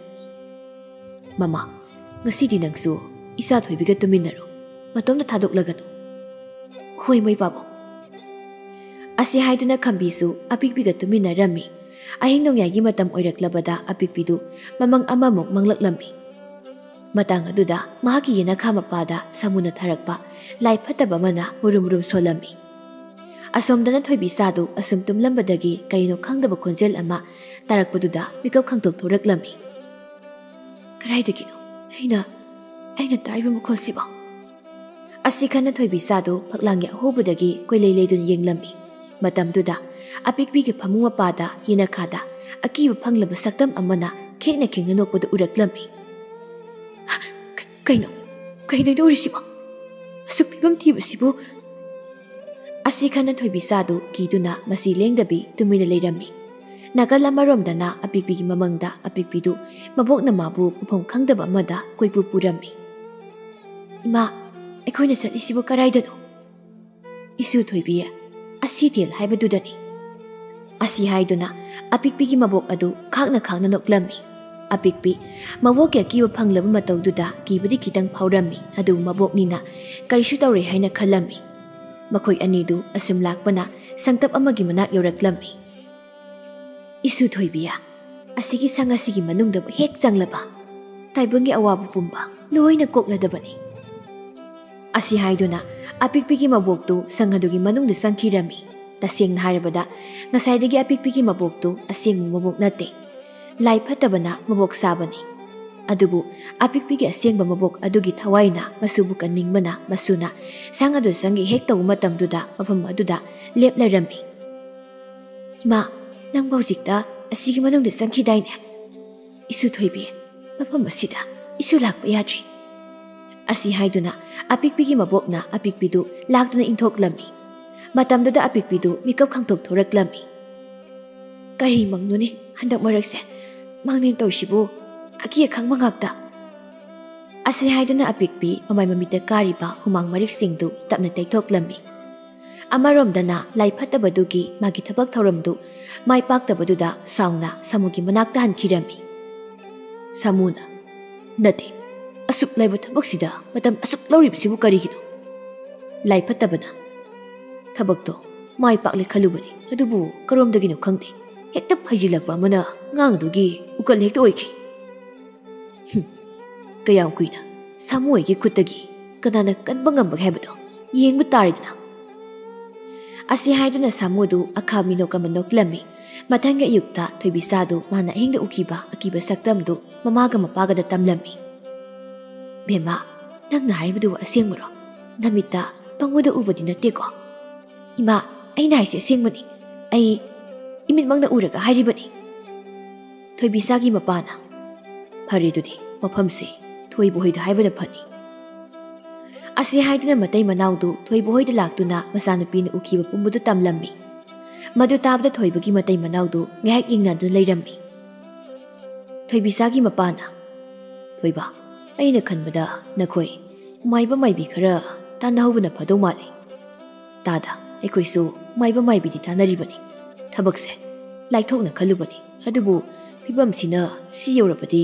"ꯃꯃꯥ, ꯉꯁꯤꯗꯤ ꯅꯪꯁꯨ ꯏꯆꯥ ꯊꯣꯏꯕꯤꯒ ꯇꯨꯃꯤꯟꯅꯔꯣ, ꯃꯇꯣꯝꯇ ꯊꯥꯗꯣꯛꯂꯒꯅꯨ"꯫ "ꯍꯣꯏ ꯃꯣꯏ ꯄꯥꯕꯨꯡ"꯫ ꯑꯁꯤ ꯍꯥꯏꯗꯨꯅ ꯈꯝꯕꯤꯁꯨ ꯑꯄꯤꯛꯄꯤꯒ ꯇꯨꯃꯤꯟꯅꯔꯝꯃꯤ꯫ ꯑꯍꯤꯡ ꯅꯣꯡꯌꯥꯏꯒꯤ ꯃꯇꯝ ꯑꯣꯏꯔꯛꯂꯕꯗ ꯑꯄꯤꯛꯄꯤꯗꯨ ꯃꯃꯪ ꯑꯃꯃꯨꯛ ꯃꯪꯂꯛꯂꯝꯃꯤ꯫ ꯃꯇꯥꯡ ꯑꯗꯨꯗ ꯃꯍꯥꯛꯀꯤ ꯌꯦꯅꯈꯥ ꯃꯄꯥꯗ ꯁꯥꯃꯨꯅ ꯊꯥꯔꯛꯄ ꯂꯥꯏ ꯐꯠꯇꯕ ꯑꯃꯅ ꯃꯨꯔꯨꯝ ꯃꯨꯔꯨꯝ ꯁꯣꯜꯂꯝꯃꯤ꯫ ꯑꯁꯣꯝꯗꯅ ꯊꯣꯏꯕꯤ ꯆꯥꯗꯨ ꯑꯁꯨꯝ ꯇꯨꯝꯂꯝꯕꯗꯒꯤ ꯀꯔꯤꯅꯣ ꯈꯪꯗꯕ ꯈꯣꯟꯖꯦꯜ ꯑꯃ ꯇꯥꯔꯛꯄꯗꯨꯗ ꯃꯤꯀꯞ ꯈꯪꯇꯣꯛ ꯊꯣꯔꯛꯂꯝꯃꯤ꯫ "ꯀꯗꯥꯏꯗꯒꯤꯅꯣ? ꯑꯩꯅ, ꯑꯩꯅ ꯇꯥꯔꯤꯕ ꯃꯈꯣꯜꯁꯤꯕꯣ?" ꯑꯁꯤ ꯈꯟꯅ ꯊꯣꯏꯕꯤ ꯆꯥꯗꯨ ꯐꯛꯂꯥꯡꯒꯤ ꯑꯍꯣꯕꯗꯒꯤ ꯀꯣꯏꯂꯩ ꯂꯩꯗꯨꯅ ꯌꯦꯡꯂꯝꯃꯤ꯫ ꯃꯇꯝꯗꯨꯗ ꯑꯄꯤꯛꯄꯤꯒꯤ ꯐꯃꯨꯡ ꯃꯄꯥꯗ ꯌꯦꯅꯈꯥꯗ ꯑꯀꯤꯕ ꯐꯪꯂꯕ ꯁꯛꯇꯝ ꯑꯃꯅ ꯈꯦꯡꯅ ꯈꯦꯡꯅ ꯅꯣꯛꯄꯗꯨ ꯎꯔꯛꯂꯝꯃꯤ꯫ "ꯀ-, ꯀꯩꯅꯣ? ꯀꯩꯅꯣ ꯎꯔꯤꯁꯤꯕꯣ? ꯑꯁꯨꯛ ꯐꯤꯕꯝ ꯊꯤꯕꯁꯤꯕꯨ?" ꯑꯁꯤ ꯈꯟꯅ ꯊꯣꯏꯕꯤꯆꯥꯗꯨ ꯀꯤꯗꯨꯅ ꯃꯁꯤ ꯂꯦꯡꯗꯕꯤ ꯇꯨꯃꯤꯟꯅ ꯂꯩꯔꯝꯃꯤ꯫ ꯅꯥꯀꯜ ꯑꯃꯔꯣꯝꯗꯅ ꯑꯄꯤꯛꯄꯤꯒꯤ ꯃꯃꯪꯗ ꯑꯄꯤꯛꯄꯤꯗꯨ ꯃꯕꯣꯛꯅ ꯃꯥꯕꯨ ꯃꯐꯝ ꯈꯪꯗꯕ ꯑꯃꯗ ꯀꯣꯏꯄꯨ ꯄꯨꯔꯝꯃꯤ꯫ "ꯏꯃꯥ, ꯑꯩꯈꯣꯏꯅ ꯆꯠꯂꯤꯁꯤꯕꯨ ꯀꯔꯥꯏꯗꯅꯣ?" "ꯏꯁꯨ ꯊꯣꯏꯕꯤ, ꯑꯁꯤ ꯇꯦꯜ ꯍꯥꯏꯕꯗꯨꯗꯅꯤ"꯫ ꯑꯁꯤ ꯍꯥꯏꯗꯨꯅ ꯑꯄꯤꯛꯄꯤꯒꯤ ꯃꯕꯣꯛ ꯑꯗꯨ ꯈꯥꯛꯅ ꯈꯥꯛꯅ ꯅꯣꯛꯂꯝꯃꯤ꯫ ꯑꯄꯤꯛꯄꯤ ꯃꯕꯣꯛꯀꯤ ꯑꯀꯤꯕ ꯐꯪꯂꯕ ꯃꯇꯧꯗꯨꯗ ꯀꯤꯕꯗꯤ ꯈꯤꯇꯪ ꯐꯥꯎꯔꯝꯃꯤ, ꯑꯗꯨꯕꯨ ꯃꯕꯣꯛꯅꯤꯅ ꯀꯔꯤꯁꯨ ꯇꯧꯔꯣꯏ ꯍꯥꯏꯅ ꯈꯜꯂꯝꯃꯤ꯫ ꯃꯈꯣꯏ ꯑꯅꯤꯗꯨ ꯑꯁꯨꯝ ꯂꯥꯛꯄꯅ ꯁꯪꯇꯞ ꯑꯃꯒꯤ ꯃꯅꯥꯛ ꯌꯧꯔꯛꯂꯝꯃꯤ꯫ "ꯏꯁꯨ ꯊꯣꯏꯕꯤ, ꯑꯁꯤꯒꯤ ꯁꯪ ꯑꯁꯤꯒꯤ ꯃꯅꯨꯡꯗꯕꯨ ꯍꯦꯛ ꯆꯪꯂꯕ, ꯇꯥꯏꯕꯪꯒꯤ ꯑꯋꯥꯕ ꯄꯨꯝꯕ ꯂꯣꯏꯅ ꯀꯣꯛꯂꯗꯕꯅꯤ"꯫ ꯑꯁꯤ ꯍꯥꯏꯗꯨꯅ ꯑꯄꯤꯛꯄꯤꯒꯤ ꯃꯕꯣꯛꯇꯨ ꯁꯪ ꯑꯗꯨꯒꯤ ꯃꯅꯨꯡꯗ ꯆꯪꯈꯤꯔꯝꯃꯤ꯫ ꯇꯁꯦꯡꯅ ꯍꯥꯏꯔꯕꯗ, ꯉꯁꯥꯏꯗꯒꯤ ꯑꯄꯤꯛꯄꯤꯒꯤ ꯃꯕꯣꯛꯇꯨ ꯑꯁꯦꯡꯕ ꯃꯕꯣꯛ ꯅꯠꯇꯦ꯫ ꯂꯥꯏ ꯐꯠꯇꯕꯅ ꯃꯕꯣꯛ ꯆꯥꯕꯅꯤ꯫ ꯑꯗꯨꯕꯨ ꯑꯄꯤꯛꯄꯤꯒꯤ ꯑꯁꯦꯡꯕ ꯃꯕꯣꯛ ꯑꯗꯨꯒꯤ ꯊꯋꯥꯏꯅ ꯃꯁꯨꯕꯨ ꯀꯟꯅꯤꯡꯕꯅ ꯃꯁꯨꯅ ꯁꯪ ꯑꯗꯨ ꯆꯪꯒꯦ ꯍꯦꯛ ꯇꯧꯕ ꯃꯇꯝꯗꯨꯗ ꯃꯐꯝ ꯑꯗꯨꯗ ꯂꯦꯞꯂꯔꯝꯃꯤ꯫ "ꯏꯃꯥ, ꯅꯪꯕꯨ ꯍꯧꯖꯤꯛꯇ ꯑꯁꯤꯒꯤ ꯃꯅꯨꯡꯗ ꯆꯪꯈꯤꯗꯥꯏꯅꯦ? ꯏꯁꯨ ꯊꯣꯏꯕꯤ, ꯃꯐꯝ ꯑꯁꯤꯗ ꯏꯁꯨ ꯂꯥꯛꯄ ꯌꯥꯗ꯭ꯔꯤ"꯫ ꯑꯁꯤ ꯍꯥꯏꯗꯨꯅ ꯑꯄꯤꯛꯄꯤꯒꯤ ꯃꯕꯣꯛꯅ ꯑꯄꯤꯛꯄꯤꯗꯨ ꯂꯥꯛꯇꯨꯅ ꯏꯟꯊꯣꯛꯂꯝꯃꯤ꯫ ꯃꯇꯝꯗꯨꯗ ꯑꯄꯤꯛꯄꯤꯗꯨ ꯃꯤꯀꯞ ꯈꯪꯊꯣꯛ ꯊꯣꯔꯛꯂꯝꯃꯤ꯫ "ꯀꯔꯤ ꯃꯪꯅꯣꯅꯦ ꯍꯟꯗꯛ ꯃꯔꯛꯁꯦ? ꯃꯪꯅꯦꯟ ꯇꯧꯔꯤꯁꯤꯕꯨ ꯑꯀꯤ ꯑꯈꯪꯕ ꯉꯥꯛꯇ"꯫ ꯑꯁꯤ ꯍꯥꯏꯗꯨꯅ ꯑꯄꯤꯛꯄꯤ ꯃꯃꯥꯏ ꯃꯃꯤꯠꯇ ꯀꯥꯔꯤꯕ ꯍꯨꯃꯥꯡ ꯃꯔꯤꯛꯁꯤꯡꯗꯨ ꯇꯞꯅ ꯇꯩꯊꯣꯛꯂꯝꯃꯤ꯫ ꯑꯃꯔꯣꯝꯗꯅ ꯂꯥꯏ ꯐꯠꯇꯕꯗꯨꯒꯤ ꯃꯥꯒꯤ ꯊꯕꯛ ꯊꯧꯔꯝꯗꯨ ꯃꯥꯏ ꯄꯥꯛꯇꯕꯗꯨꯗ ꯁꯥꯎꯅ ꯁꯥꯃꯨꯒꯤ ꯃꯅꯥꯛꯇ ꯍꯟꯈꯤꯔꯝꯃꯤ꯫ ꯁꯥꯃꯨꯅ, "ꯅꯠꯇꯦ, ꯑꯁꯨꯛ ꯂꯥꯏꯕ ꯊꯕꯛꯁꯤꯗ ꯃꯇꯝ ꯑꯁꯨꯛ ꯂꯧꯔꯤꯕꯁꯤꯕꯨ ꯀꯔꯤꯒꯤꯅꯣ?" ꯂꯥꯏ ꯐꯠꯇꯕꯅ, "ꯊꯕꯛꯇꯣ ꯃꯥꯏ ꯄꯥꯛꯂꯦ ꯈꯜꯂꯨꯕꯅꯤ, ꯑꯗꯨꯕꯨ ꯀꯔꯣꯝꯗꯒꯤꯅꯣ ꯈꯪꯗꯦ, ꯍꯦꯛꯇ ꯐꯩꯖꯤꯜꯂꯛꯄ ꯑꯃꯅ ꯉꯥꯡꯗꯨꯒꯤ ꯎꯀꯜ ꯍꯦꯛꯇ ꯑꯣꯏꯈꯤ"꯫ "ꯍꯨꯝ, ꯀꯌꯥꯝ ꯀꯨꯏꯅ ꯁꯥꯃꯨ ꯑꯩꯒꯤ ꯈꯨꯠꯇꯒꯤ ꯀꯅꯥꯅ ꯀꯟꯕ ꯉꯝꯕꯒꯦ ꯍꯥꯏꯕꯗꯣ ꯌꯦꯡꯕ ꯇꯥꯔꯦꯗꯅ"꯫ ꯑꯁꯤ ꯍꯥꯏꯗꯨꯅ ꯁꯥꯃꯨꯗꯨ ꯑꯈꯥ ꯃꯤꯅꯣꯛ ꯑꯃ ꯅꯣꯛꯂꯝꯃꯤ꯫ ꯃꯊꯪꯒꯤ ꯑꯌꯨꯛꯇ ꯊꯣꯏꯕꯤꯆꯥꯗꯨ ꯃꯥꯅ ꯑꯍꯤꯡꯗ ꯎꯈꯤꯕ ꯑꯀꯤꯕ ꯁꯛꯇꯝꯗꯨ ꯃꯃꯥꯒ ꯃꯄꯥꯒꯗ ꯇꯝꯂꯝꯃꯤ꯫ "ꯕꯦꯝꯃ, ꯅꯪꯅ ꯍꯥꯏꯔꯤꯕꯗꯨ ꯑꯁꯦꯡꯕꯔꯣ? ꯅꯃꯤꯠꯇ ꯄꯪꯎꯗ ꯎꯕꯗꯤ ꯅꯠꯇꯦꯀꯣ?" "ꯏꯃꯥ, ꯑꯩꯅ ꯍꯥꯏꯁꯦ ꯑꯁꯦꯡꯕꯅꯤ꯫ ꯑꯩ ꯏꯃꯤꯠꯃꯛꯅ ꯎꯔꯒ ꯍꯥꯏꯔꯤꯕꯅꯤ꯫ ꯊꯣꯏꯕꯤꯆꯥꯒꯤ ꯃꯄꯥꯅ, "ꯐꯔꯦ, ꯑꯗꯨꯗꯤ ꯃꯐꯝꯁꯦ ꯊꯣꯏꯕ ꯍꯣꯏꯗ ꯍꯥꯏꯕꯅ ꯐꯅꯤ"꯫ ꯑꯁꯤ ꯍꯥꯏꯗꯨꯅ ꯃꯇꯩ ꯃꯅꯥꯎꯗꯨ ꯊꯣꯏꯕ ꯍꯣꯏꯗ ꯂꯥꯛꯇꯨꯅ ꯃꯆꯥꯅꯨꯄꯤꯅ ꯎꯈꯤꯕ ꯄꯨꯝꯕꯗꯨ ꯇꯝꯂꯝꯃꯤ꯫ ꯃꯗꯨ ꯇꯥꯕꯗ ꯊꯣꯏꯕꯒꯤ ꯃꯇꯩ ꯃꯅꯥꯎꯗꯨ ꯉꯥꯏꯍꯥꯛ ꯌꯦꯡꯅꯗꯨꯅ ꯂꯩꯔꯝꯃꯤ꯫ ꯊꯣꯏꯕꯤꯆꯥꯒꯤ ꯃꯄꯥꯅ, "ꯊꯣꯏꯕ, ꯑꯩꯅ ꯈꯟꯕꯗ ꯅꯈꯣꯏ ꯃꯥꯏꯕ ꯃꯥꯏꯕꯤ ꯈꯔ ꯇꯥꯟꯅꯍꯧꯕꯅ ꯐꯗꯧ ꯃꯥꯜꯂꯤ꯫ ꯇꯥꯗ, ꯑꯩꯈꯣꯏꯁꯨ ꯃꯥꯏꯕ ꯃꯥꯏꯕꯤꯗꯤ ꯇꯥꯟꯅꯔꯤꯕꯅꯤ꯫ ꯊꯕꯛꯁꯦ ꯂꯥꯏꯊꯣꯛꯅ ꯈꯜꯂꯨꯕꯅꯤ, ꯑꯗꯨꯕꯨ ꯐꯤꯕꯝꯁꯤꯅ ꯁꯤ ꯌꯧꯔꯕꯗꯤ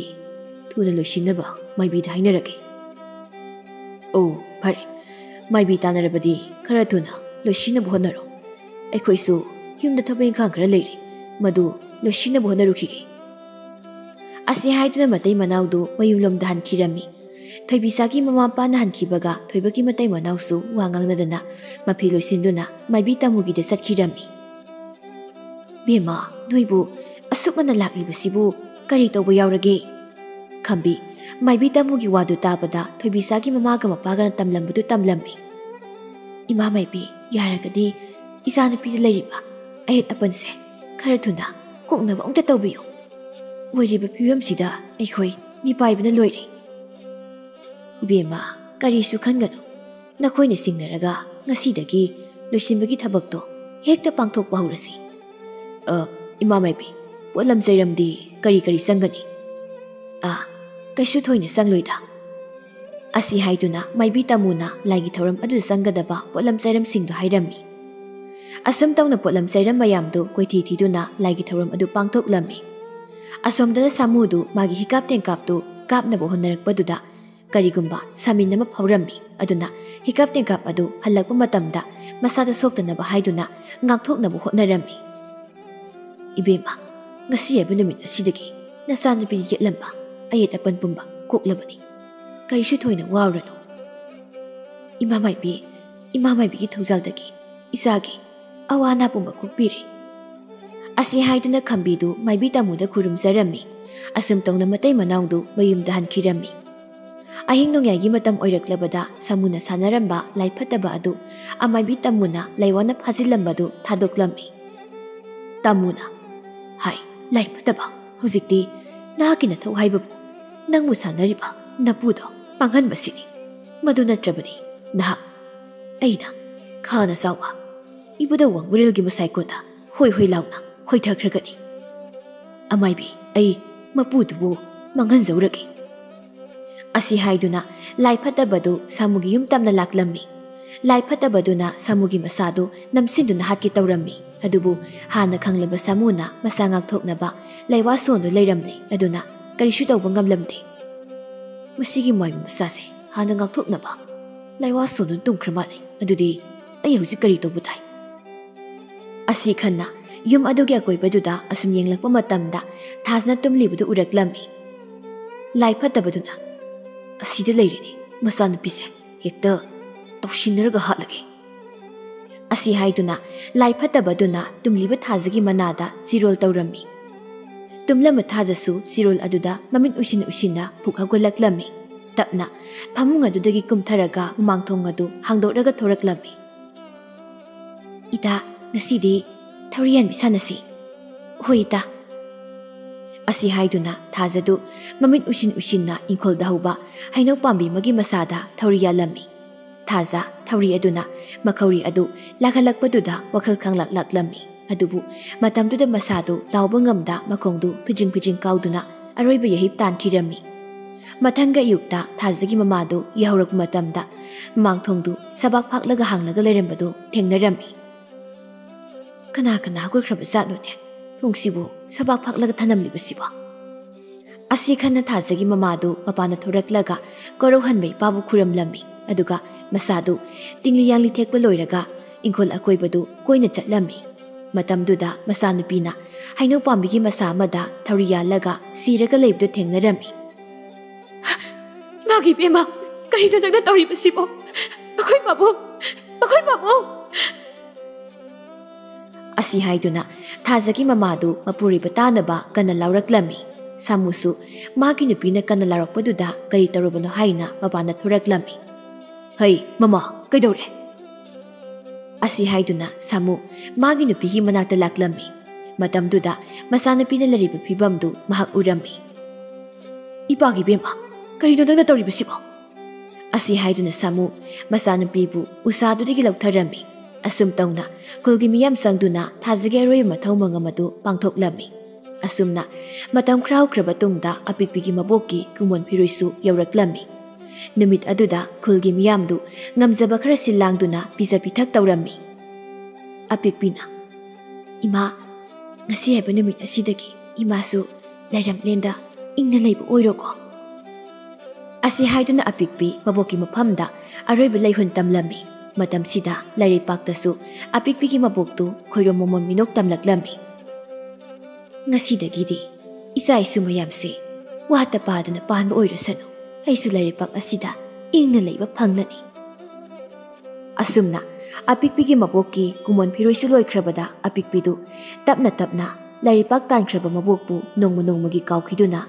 ꯊꯨꯅ ꯂꯣꯏꯁꯤꯟꯅꯕ ꯃꯥꯏꯕꯤꯗ ꯍꯥꯏꯅꯔꯒꯦ"꯫ "ꯑꯣ, ꯐꯔꯦ, ꯃꯥꯏꯕꯤ ꯇꯥꯟꯅꯔꯕꯗꯤ ꯈꯔ ꯊꯨꯅ ꯂꯣꯏꯁꯤꯟꯅꯕ ꯍꯣꯠꯅꯔꯣ꯫ ꯑꯩꯈꯣꯏꯁꯨ ꯌꯨꯝꯗ ꯊꯕꯛ ꯏꯪꯈꯥꯡ ꯈꯔ ꯂꯩꯔꯤ, ꯃꯗꯨ ꯂꯣꯏꯁꯤꯟꯅꯕ ꯍꯣꯠꯅꯔꯨꯈꯤꯒꯦ"꯫ ꯑꯁꯤ ꯍꯥꯏꯗꯨꯅ ꯃꯇꯩ ꯃꯅꯥꯎꯗꯨ ꯃꯌꯨꯝꯂꯣꯝꯗ ꯍꯟꯈꯤꯔꯝꯃꯤ꯫ ꯊꯣꯏꯕꯤꯆꯥꯒꯤ ꯃꯃꯥ ꯃꯄꯥꯅ ꯍꯟꯈꯤꯕꯒ ꯊꯣꯏꯕꯒꯤ ꯃꯇꯩ ꯃꯅꯥꯎꯁꯨ ꯋꯥ ꯉꯥꯡꯅꯗꯅ ꯃꯐꯤ ꯂꯣꯏꯁꯤꯟꯗꯨꯅ ꯃꯥꯏꯕꯤ ꯇꯥꯃꯨꯒꯤꯗ ꯆꯠꯈꯤꯔꯝꯃꯤ꯫ "ꯕꯦꯝꯃ, ꯅꯣꯏꯕꯨ ꯑꯁꯨꯛ ꯉꯟꯅ ꯂꯥꯛꯂꯤꯕꯁꯤꯕꯨ ꯀꯔꯤ ꯇꯧꯕ ꯌꯥꯎꯔꯒꯦ?" ꯈꯝꯕꯤ, ꯃꯥꯏꯕꯤ ꯇꯥꯃꯨꯒꯤ ꯋꯥꯗꯨ ꯇꯥꯕꯗ ꯊꯣꯏꯕꯤꯆꯥꯒꯤ ꯃꯃꯥꯒ ꯃꯄꯥꯒꯅ ꯇꯝꯂꯝꯕꯗꯨ ꯇꯝꯂꯝꯃꯤ꯫ "ꯏꯃꯥ ꯃꯥꯏꯕꯤ, ꯌꯥꯔꯒꯗꯤ ꯏꯆꯥꯅꯨꯄꯤꯗ ꯂꯩꯔꯤꯕ ꯑꯌꯦꯠ ꯑꯄꯟꯁꯦ ꯈꯔ ꯊꯨꯅ ꯀꯣꯛꯅꯕ ꯑꯃꯨꯛꯇ ꯇꯧꯕꯤꯌꯨ꯫ ꯑꯣꯏꯔꯤꯕ ꯐꯤꯕꯝꯁꯤꯗ ꯑꯩꯈꯣꯏ ꯃꯤꯄꯥꯏꯕꯅ ꯂꯣꯏꯔꯦ"꯫ "ꯏꯕꯦꯝꯃ, ꯀꯔꯤꯁꯨ ꯈꯟꯒꯅꯨ꯫ ꯅꯈꯣꯏꯅ ꯁꯤꯡꯅꯔꯒ ꯉꯁꯤꯗꯒꯤ ꯂꯣꯏꯁꯤꯟꯕꯒꯤ ꯊꯕꯛꯇꯣ ꯍꯦꯛꯇ ꯄꯥꯡꯊꯣꯛꯄ ꯍꯧꯔꯁꯤ꯫ ꯑ, ꯏꯃꯥ ꯃꯥꯏꯕꯤ, ꯄꯣꯠꯂꯝ ꯆꯩꯔꯝꯗꯤ ꯀꯔꯤ ꯀꯔꯤ ꯆꯪꯒꯅꯤ?" "ꯑ, ꯀꯩꯁꯨ ꯊꯣꯏꯅ ꯆꯪꯂꯣꯏꯗ"꯫ ꯑꯁꯤ ꯍꯥꯏꯗꯨꯅ ꯃꯥꯏꯕꯤ ꯇꯥꯃꯨꯅ ꯂꯥꯏꯒꯤ ꯊꯧꯔꯝ ꯑꯗꯨꯗ ꯆꯪꯒꯗꯕ ꯄꯣꯠꯂꯝ ꯆꯩꯔꯝꯁꯤꯡꯗꯨ ꯍꯥꯏꯔꯝꯃꯤ꯫ ꯑꯁꯨꯝ ꯇꯧꯅ ꯄꯣꯠꯂꯝ ꯆꯩꯔꯝ ꯃꯌꯥꯝꯗꯨ ꯀꯣꯏꯊꯤ ꯊꯤꯗꯨꯅ ꯂꯥꯏꯒꯤ ꯊꯧꯔꯝ ꯑꯗꯨ ꯄꯥꯡꯊꯣꯛꯂꯝꯃꯤ꯫ ꯑꯁꯣꯝꯗꯅ ꯁꯥꯃꯨꯗꯨ ꯃꯥꯒꯤ ꯍꯤꯀꯥꯞ ꯇꯦꯡꯀꯥꯞꯇꯨ ꯀꯥꯞꯅꯕ ꯍꯣꯠꯅꯔꯛꯄꯗꯨꯗ ꯀꯔꯤꯒꯨꯝꯕ ꯁꯥꯃꯤꯟ ꯑꯃ ꯐꯥꯎꯔꯝꯃꯤ꯫ ꯑꯗꯨꯅ ꯍꯤꯀꯥꯞ ꯇꯦꯡꯀꯥꯞ ꯑꯗꯨ ꯍꯜꯂꯛꯄ ꯃꯇꯝꯗ ꯃꯁꯥꯗ ꯁꯣꯛꯇꯅꯕ ꯍꯥꯏꯗꯨꯅ ꯉꯥꯛꯊꯣꯛꯅꯕ ꯍꯣꯠꯅꯔꯝꯃꯤ꯫ "ꯏꯕꯦꯝꯃ, ꯉꯁꯤ ꯍꯥꯏꯕ ꯅꯨꯃꯤꯠ ꯑꯁꯤꯗꯒꯤ ꯅꯆꯥꯅꯨꯄꯤꯒꯤ ꯌꯦꯠꯂꯝꯕ ꯑꯌꯦꯠ ꯑꯄꯟ ꯄꯨꯝꯕ ꯀꯣꯛꯂꯕꯅꯤ꯫ ꯀꯔꯤꯁꯨ ꯊꯣꯏꯅ ꯋꯥꯔꯨꯔꯅꯨ꯫ ꯏꯃꯥ ꯃꯥꯏꯕꯤ, ꯏꯃꯥ ꯃꯥꯏꯕꯤꯒꯤ ꯊꯧꯖꯥꯜꯗꯒꯤ ꯏꯆꯥꯒꯤ ꯑꯋꯥ ꯑꯅꯥ ꯄꯨꯝꯕ ꯀꯣꯛꯄꯤꯔꯦ"꯫ ꯑꯁꯤ ꯍꯥꯏꯗꯨꯅ ꯈꯝꯕꯤꯗꯨ ꯃꯥꯏꯕꯤ ꯇꯥꯃꯨꯗ ꯈꯨꯔꯨꯝꯖꯔꯝꯃꯤ꯫ ꯑꯁꯨꯝ ꯇꯧꯅ ꯃꯇꯩ ꯃꯅꯥꯎꯗꯨ ꯃꯌꯨꯝꯗ ꯍꯟꯈꯤꯔꯝꯃꯤ꯫ ꯑꯍꯤꯡ ꯅꯣꯡꯌꯥꯏꯒꯤ ꯃꯇꯝ ꯑꯣꯏꯔꯛꯂꯕꯗ ꯁꯥꯃꯨꯅ ꯁꯥꯟꯅꯔꯝꯕ ꯂꯥꯏ ꯐꯠꯇꯕ ꯑꯗꯨ ꯑꯃꯥꯏꯕꯤ ꯇꯥꯃꯨꯅ ꯂꯥꯏꯋꯥꯅ ꯐꯥꯖꯤꯜꯂꯝꯕꯗꯨ ꯊꯥꯗꯣꯛꯂꯝꯃꯤ꯫ ꯇꯥꯃꯨꯅ ꯍꯥꯏ, "ꯂꯥꯏ ꯐꯠꯇꯕ, ꯍꯧꯖꯤꯛꯇꯤ ꯅꯍꯥꯛꯀꯤ ꯅꯊꯧ ꯍꯥꯏꯕꯕꯨ ꯅꯪꯕꯨ ꯁꯥꯟꯅꯔꯤꯕ ꯅꯄꯨꯗꯣ ꯃꯥꯡꯍꯟꯕꯁꯤꯅꯤ꯫ ꯃꯗꯨ ꯅꯠꯇ꯭ꯔꯕꯗꯤ ꯅꯍꯥꯛ ꯑꯩꯅ ꯈꯥꯅ ꯆꯥꯎꯕ ꯏꯕꯨꯙꯧ ꯋꯥꯡꯕ꯭ꯔꯦꯜꯒꯤ ꯃꯁꯥꯏꯀꯣꯟꯗ ꯍꯣꯏ ꯍꯣꯏ ꯂꯥꯎꯅ ꯍꯣꯏꯊꯈ꯭ꯔꯒꯅꯤ꯫ ꯑꯃꯥꯏꯕꯤ, ꯑꯩ ꯃꯄꯨꯗꯨꯕꯨ ꯃꯥꯡꯍꯟꯖꯧꯔꯒꯦ꯫" ꯑꯁꯤ ꯍꯥꯏꯗꯨꯅ ꯂꯥꯏ ꯐꯠꯇꯕꯗꯨ ꯁꯥꯃꯨꯒꯤ ꯌꯨꯝ ꯇꯝꯅ ꯂꯥꯛꯂꯝꯃꯤ꯫ ꯂꯥꯏ ꯐꯠꯇꯕꯗꯨꯅ ꯁꯥꯃꯨꯒꯤ ꯃꯁꯥꯗꯨ ꯅꯝꯁꯤꯟꯗꯨꯅ ꯍꯥꯠꯀꯦ ꯇꯧꯔꯝꯃꯤ꯫ ꯑꯗꯨꯕꯨ ꯍꯥꯟꯅ ꯈꯪꯂꯕ ꯁꯥꯃꯨꯅ ꯃꯁꯥ ꯉꯥꯛꯊꯣꯛꯅꯕ ꯂꯥꯏꯋꯥ ꯁꯣꯟꯗꯨ ꯂꯩꯔꯝꯂꯦ꯫ ꯑꯗꯨꯅ ꯀꯔꯤꯁꯨ ꯇꯧꯕ ꯉꯝꯂꯝꯗꯦ꯫ "ꯃꯁꯤꯒꯤ ꯃꯥꯏꯕ ꯃꯆꯥꯁꯦ ꯍꯥꯟꯅ ꯉꯥꯛꯊꯣꯛꯅꯕ ꯂꯥꯏꯋꯥ ꯁꯣꯟꯗꯨꯅ ꯇꯨꯝꯈ꯭ꯔ ꯃꯥꯜꯂꯦ꯫ ꯑꯗꯨꯗꯤ ꯑꯩ ꯍꯧꯖꯤꯛ ꯀꯔꯤ ꯇꯧꯕ ꯇꯥꯏ?" ꯑꯁꯤ ꯈꯟꯅ ꯌꯨꯝ ꯑꯗꯨꯒꯤ ꯑꯀꯣꯏꯕꯗꯨꯗ ꯑꯁꯨꯝ ꯌꯦꯡꯂꯛꯄ ꯃꯇꯝꯗ ꯊꯥꯖꯅ ꯇꯨꯝꯂꯤꯕꯗꯨ ꯎꯔꯛꯂꯝꯃꯤ꯫ ꯂꯥꯏ ꯐꯠꯇꯕꯗꯨꯅ, "ꯑꯁꯤꯗ ꯂꯩꯔꯦꯅꯦ ꯃꯆꯥꯅꯨꯄꯤꯁꯦ, ꯍꯦꯛꯇ ꯇꯧꯁꯤꯟꯅꯔꯒ ꯍꯥꯠꯂꯒꯦ꯫" ꯑꯁꯤ ꯍꯥꯏꯗꯨꯅ ꯂꯥꯏ ꯐꯠꯇꯕꯗꯨꯅ ꯇꯨꯝꯂꯤꯕ ꯊꯥꯖꯒꯤ ꯃꯅꯥꯗ ꯆꯤꯔꯣꯜ ꯇꯧꯔꯝꯃꯤ꯫ ꯇꯨꯝꯂꯝꯕ ꯊꯥꯖꯁꯨ ꯆꯤꯔꯣꯜ ꯑꯗꯨꯗ ꯃꯃꯤꯠ ꯎꯏꯁꯤꯟ ꯎꯏꯁꯤꯟꯅ ꯐꯨꯛ ꯍꯧꯒꯠꯂꯛꯂꯝꯃꯤ꯫ ꯇꯞꯅ ꯐꯃꯨꯡ ꯑꯗꯨꯗꯒꯤ ꯀꯨꯝꯊꯔꯒ ꯃꯃꯥꯡ ꯊꯣꯡ ꯑꯗꯨ ꯍꯥꯡꯗꯣꯛꯂꯒ ꯊꯣꯔꯛꯂꯝꯃꯤ꯫ "ꯏꯇꯥ, ꯉꯁꯤꯗꯤ ꯊꯧꯔꯤ ꯌꯥꯟꯕꯤ ꯁꯥꯟꯅꯁꯤ꯫" "ꯍꯣꯏ ꯏꯇꯥ꯫" ꯑꯁꯤ ꯍꯥꯏꯗꯨꯅ ꯊꯥꯖꯗꯨ ꯃꯃꯤꯠ ꯎꯏꯁꯤꯟ ꯎꯏꯁꯤꯟꯅ ꯏꯪꯈꯣꯜꯗ ꯍꯧꯕ ꯍꯩꯅꯧ ꯄꯥꯝꯕꯤ ꯑꯃꯒꯤ ꯃꯁꯥꯗ ꯊꯧꯔꯤ ꯌꯥꯜꯂꯝꯃꯤ꯫ ꯊꯥꯖ ꯊꯧꯔꯤ ꯑꯗꯨꯅ ꯃꯈꯧꯔꯤ ꯑꯗꯨ ꯂꯥꯛꯍꯜꯂꯛꯄꯗꯨꯗ ꯋꯥꯈꯜ ꯈꯪꯂꯥꯛ ꯂꯥꯛꯂꯝꯃꯤ꯫ ꯑꯗꯨꯕꯨ ꯃꯇꯝꯗꯨꯗ ꯃꯁꯥꯗꯨ ꯂꯥꯎꯕ ꯉꯝꯗ ꯃꯈꯣꯡꯗꯨ ꯐꯤꯗ꯭ꯔꯤꯡ ꯐꯤꯗ꯭ꯔꯤꯡ ꯀꯥꯎꯗꯨꯅ ꯑꯔꯣꯏꯕ ꯌꯥꯍꯤꯞ ꯇꯥꯟꯈꯤꯔꯝꯃꯤ꯫ ꯃꯊꯪꯒ ꯑꯌꯨꯛꯇ ꯊꯥꯖꯒꯤ ꯃꯃꯥꯗꯨ ꯌꯥꯍꯧꯔꯛꯄ ꯃꯇꯝꯗ ꯃꯃꯥꯡ ꯊꯣꯡꯗꯨ ꯁꯕꯥꯛ ꯐꯥꯛꯂꯒ ꯍꯥꯡꯂꯒ ꯂꯩꯔꯝꯕꯗꯨ ꯊꯦꯡꯅꯔꯝꯃꯤ꯫ "ꯀꯅꯥ ꯀꯅꯥ ꯍꯧꯒꯠꯈ꯭ꯔꯕ ꯖꯥꯠꯅꯣꯅꯦ? ꯊꯣꯡꯁꯤꯕꯨ ꯁꯕꯥꯛ ꯐꯥꯛꯂꯒ ꯊꯅꯝꯂꯤꯕꯁꯤꯕꯣ?" ꯑꯁꯤ ꯈꯟꯅ ꯊꯥꯖꯒꯤ ꯃꯃꯥꯗꯨ ꯃꯄꯥꯟꯗ ꯊꯣꯔꯛꯂꯒ ꯀꯣꯔꯧꯍꯟꯕ ꯏꯄꯥꯕꯨ ꯈꯨꯔꯝꯂꯝꯃꯤ꯫ ꯑꯗꯨꯒ ꯃꯁꯥꯗꯨ ꯇꯤꯡꯂꯤ ꯌꯥꯡꯂꯤ ꯊꯦꯛꯄ ꯂꯣꯏꯔꯒ ꯏꯪꯈꯣꯜ ꯑꯀꯣꯏꯕꯗꯨ ꯀꯣꯏꯅ ꯆꯠꯂꯝꯃꯤ꯫ ꯃꯇꯝꯗꯨꯗ ꯃꯆꯥꯅꯨꯄꯤꯅ ꯍꯩꯅꯧ ꯄꯥꯝꯕꯤꯒꯤ ꯃꯁꯥ ꯑꯃꯗ ꯊꯧꯔꯤ ꯌꯥꯜꯂꯒ ꯁꯤꯔꯒ ꯂꯩꯕꯗꯨ ꯊꯦꯡꯅꯔꯝꯃꯤ꯫ "ꯏꯃꯥꯒꯤ ꯏꯕꯦꯝꯃ, ꯀꯔꯤꯅꯣ ꯅꯪꯅ ꯇꯧꯔꯤꯕꯁꯤꯕꯣ? ꯑꯩꯈꯣꯏ ꯄꯥꯕꯨꯡ, ꯑꯩꯈꯣꯏ ꯄꯥꯕꯨꯡ!" ꯑꯁꯤ ꯍꯥꯏꯗꯨꯅ ꯊꯥꯖꯒꯤ ꯃꯃꯥꯗꯨ ꯃꯄꯨꯔꯣꯏꯕ ꯇꯥꯅꯕ ꯀꯟꯅ ꯂꯥꯎꯔꯛꯂꯝꯃꯤ꯫ ꯁꯥꯃꯨꯁꯨ ꯃꯥꯒꯤ ꯅꯨꯄꯤꯅ ꯀꯟꯅ ꯂꯥꯎꯔꯛꯄꯗꯨꯗ ꯀꯔꯤ ꯇꯧꯔꯕꯅꯣ ꯍꯥꯏꯅ ꯃꯄꯥꯟꯗ ꯊꯣꯔꯛꯂꯝꯃꯤ꯫ "ꯍꯩ ꯃꯃꯥ, ꯀꯩꯗꯧꯔꯦ?" ꯑꯁꯤ ꯍꯥꯏꯗꯨꯅ ꯁꯥꯃꯨ ꯃꯥꯒꯤ ꯅꯨꯄꯤꯒꯤ ꯃꯅꯥꯛꯇ ꯂꯥꯛꯂꯝꯃꯤ꯫ ꯃꯇꯝꯗꯨꯗ ꯃꯆꯥꯅꯨꯄꯤꯅ ꯂꯩꯔꯤꯕ ꯐꯤꯕꯝꯗꯨ ꯃꯍꯥꯛ ꯎꯔꯝꯃꯤ꯫ "ꯏꯄꯥꯒꯤ ꯏꯕꯦꯝꯃ, ꯀꯔꯤꯅꯣ ꯅꯪꯅ ꯇꯧꯔꯤꯕꯁꯤꯕꯣ?" ꯑꯁꯤ ꯍꯥꯏꯗꯨꯅ ꯁꯥꯃꯨ ꯃꯆꯥꯅꯨꯄꯤꯕꯨ ꯎꯁꯥꯗꯨꯗꯒꯤ ꯂꯧꯊꯔꯝꯃꯤ꯫ ꯑꯁꯨꯝ ꯇꯧꯅ ꯈꯨꯜꯒꯤ ꯃꯤꯌꯥꯝ ꯆꯪꯗꯨꯅ ꯊꯥꯖꯒꯤ ꯑꯔꯣꯏꯕ ꯃꯊꯧ ꯃꯉꯝ ꯑꯗꯨ ꯄꯥꯡꯊꯣꯛꯂꯝꯃꯤ꯫ ꯑꯁꯨꯝꯅ ꯃꯇꯝ ꯈꯔ ꯍꯧꯈ꯭ꯔꯕ ꯇꯨꯡꯗ ꯑꯄꯤꯛꯄꯤꯒꯤ ꯃꯕꯣꯛꯀꯤ ꯀꯨꯃꯣꯟ ꯐꯤꯔꯣꯏꯁꯨ ꯌꯧꯔꯛꯂꯝꯃꯤ꯫ ꯅꯨꯃꯤꯠ ꯑꯗꯨꯗ ꯈꯨꯜꯒꯤ ꯃꯤꯌꯥꯝꯗꯨ ꯉꯝꯖꯕ ꯈꯔ ꯁꯤꯜ ꯂꯥꯡꯗꯨꯅ ꯄꯤꯖ ꯄꯤꯊꯛ ꯇꯧꯔꯝꯃꯤ꯫ ꯑꯄꯤꯛꯄꯤꯅ, "ꯏꯃꯥ, ꯉꯁꯤ ꯍꯥꯏꯕ ꯅꯨꯃꯤꯠ ꯑꯁꯤꯗꯒꯤ ꯏꯃꯥꯁꯨ ꯂꯥꯏꯔꯝꯂꯦꯟꯗ ꯏꯪꯅ ꯂꯩꯕ ꯑꯣꯏꯔꯣꯀꯣ?" ꯑꯁꯤ ꯍꯥꯏꯗꯨꯅ ꯑꯄꯤꯛꯄꯤ ꯃꯕꯣꯛꯀꯤ ꯃꯐꯝꯗ ꯑꯔꯣꯏꯕ ꯂꯩꯍꯨꯟ ꯇꯝꯂꯝꯃꯤ꯫ ꯃꯇꯝꯁꯤꯗ ꯂꯥꯏꯔꯩꯄꯥꯛꯇꯁꯨ ꯑꯄꯤꯛꯄꯤꯒꯤ ꯃꯕꯣꯛꯇꯨ ꯈꯣꯏꯔꯣꯝ ꯃꯃꯣꯟ ꯃꯤꯅꯣꯛ ꯇꯝꯂꯛꯂꯝꯃꯤ꯫ "ꯉꯁꯤꯗꯒꯤꯗꯤ ꯏꯆꯥ ꯏꯁꯨ ꯃꯌꯥꯝꯁꯦ ꯋꯥꯠꯇ ꯄꯥꯗꯅ ꯄꯥꯟꯕ ꯑꯣꯏꯔꯁꯅꯨ, ꯑꯩꯁꯨ ꯂꯥꯏꯔꯩꯄꯥꯛ ꯑꯁꯤꯗ ꯏꯪꯅ ꯂꯩꯕ ꯐꯪꯂꯅꯤ꯫" ꯑꯁꯨꯝꯅ ꯑꯄꯤꯛꯄꯤꯒꯤ ꯃꯕꯣꯛꯀꯤ ꯀꯨꯃꯣꯟ ꯐꯤꯔꯣꯏꯁꯨ ꯂꯣꯏꯈ꯭ꯔꯕꯗ ꯑꯄꯤꯛꯄꯤꯗꯨ ꯇꯞꯅ ꯇꯞꯅ ꯂꯥꯏꯔꯩꯄꯥꯛ ꯇꯥꯟꯈ꯭ꯔꯕ ꯃꯕꯣꯛꯄꯨ ꯅꯣꯡꯃ ꯅꯣꯡꯃꯒꯤ ꯀꯥꯎꯈꯤꯗꯨꯅ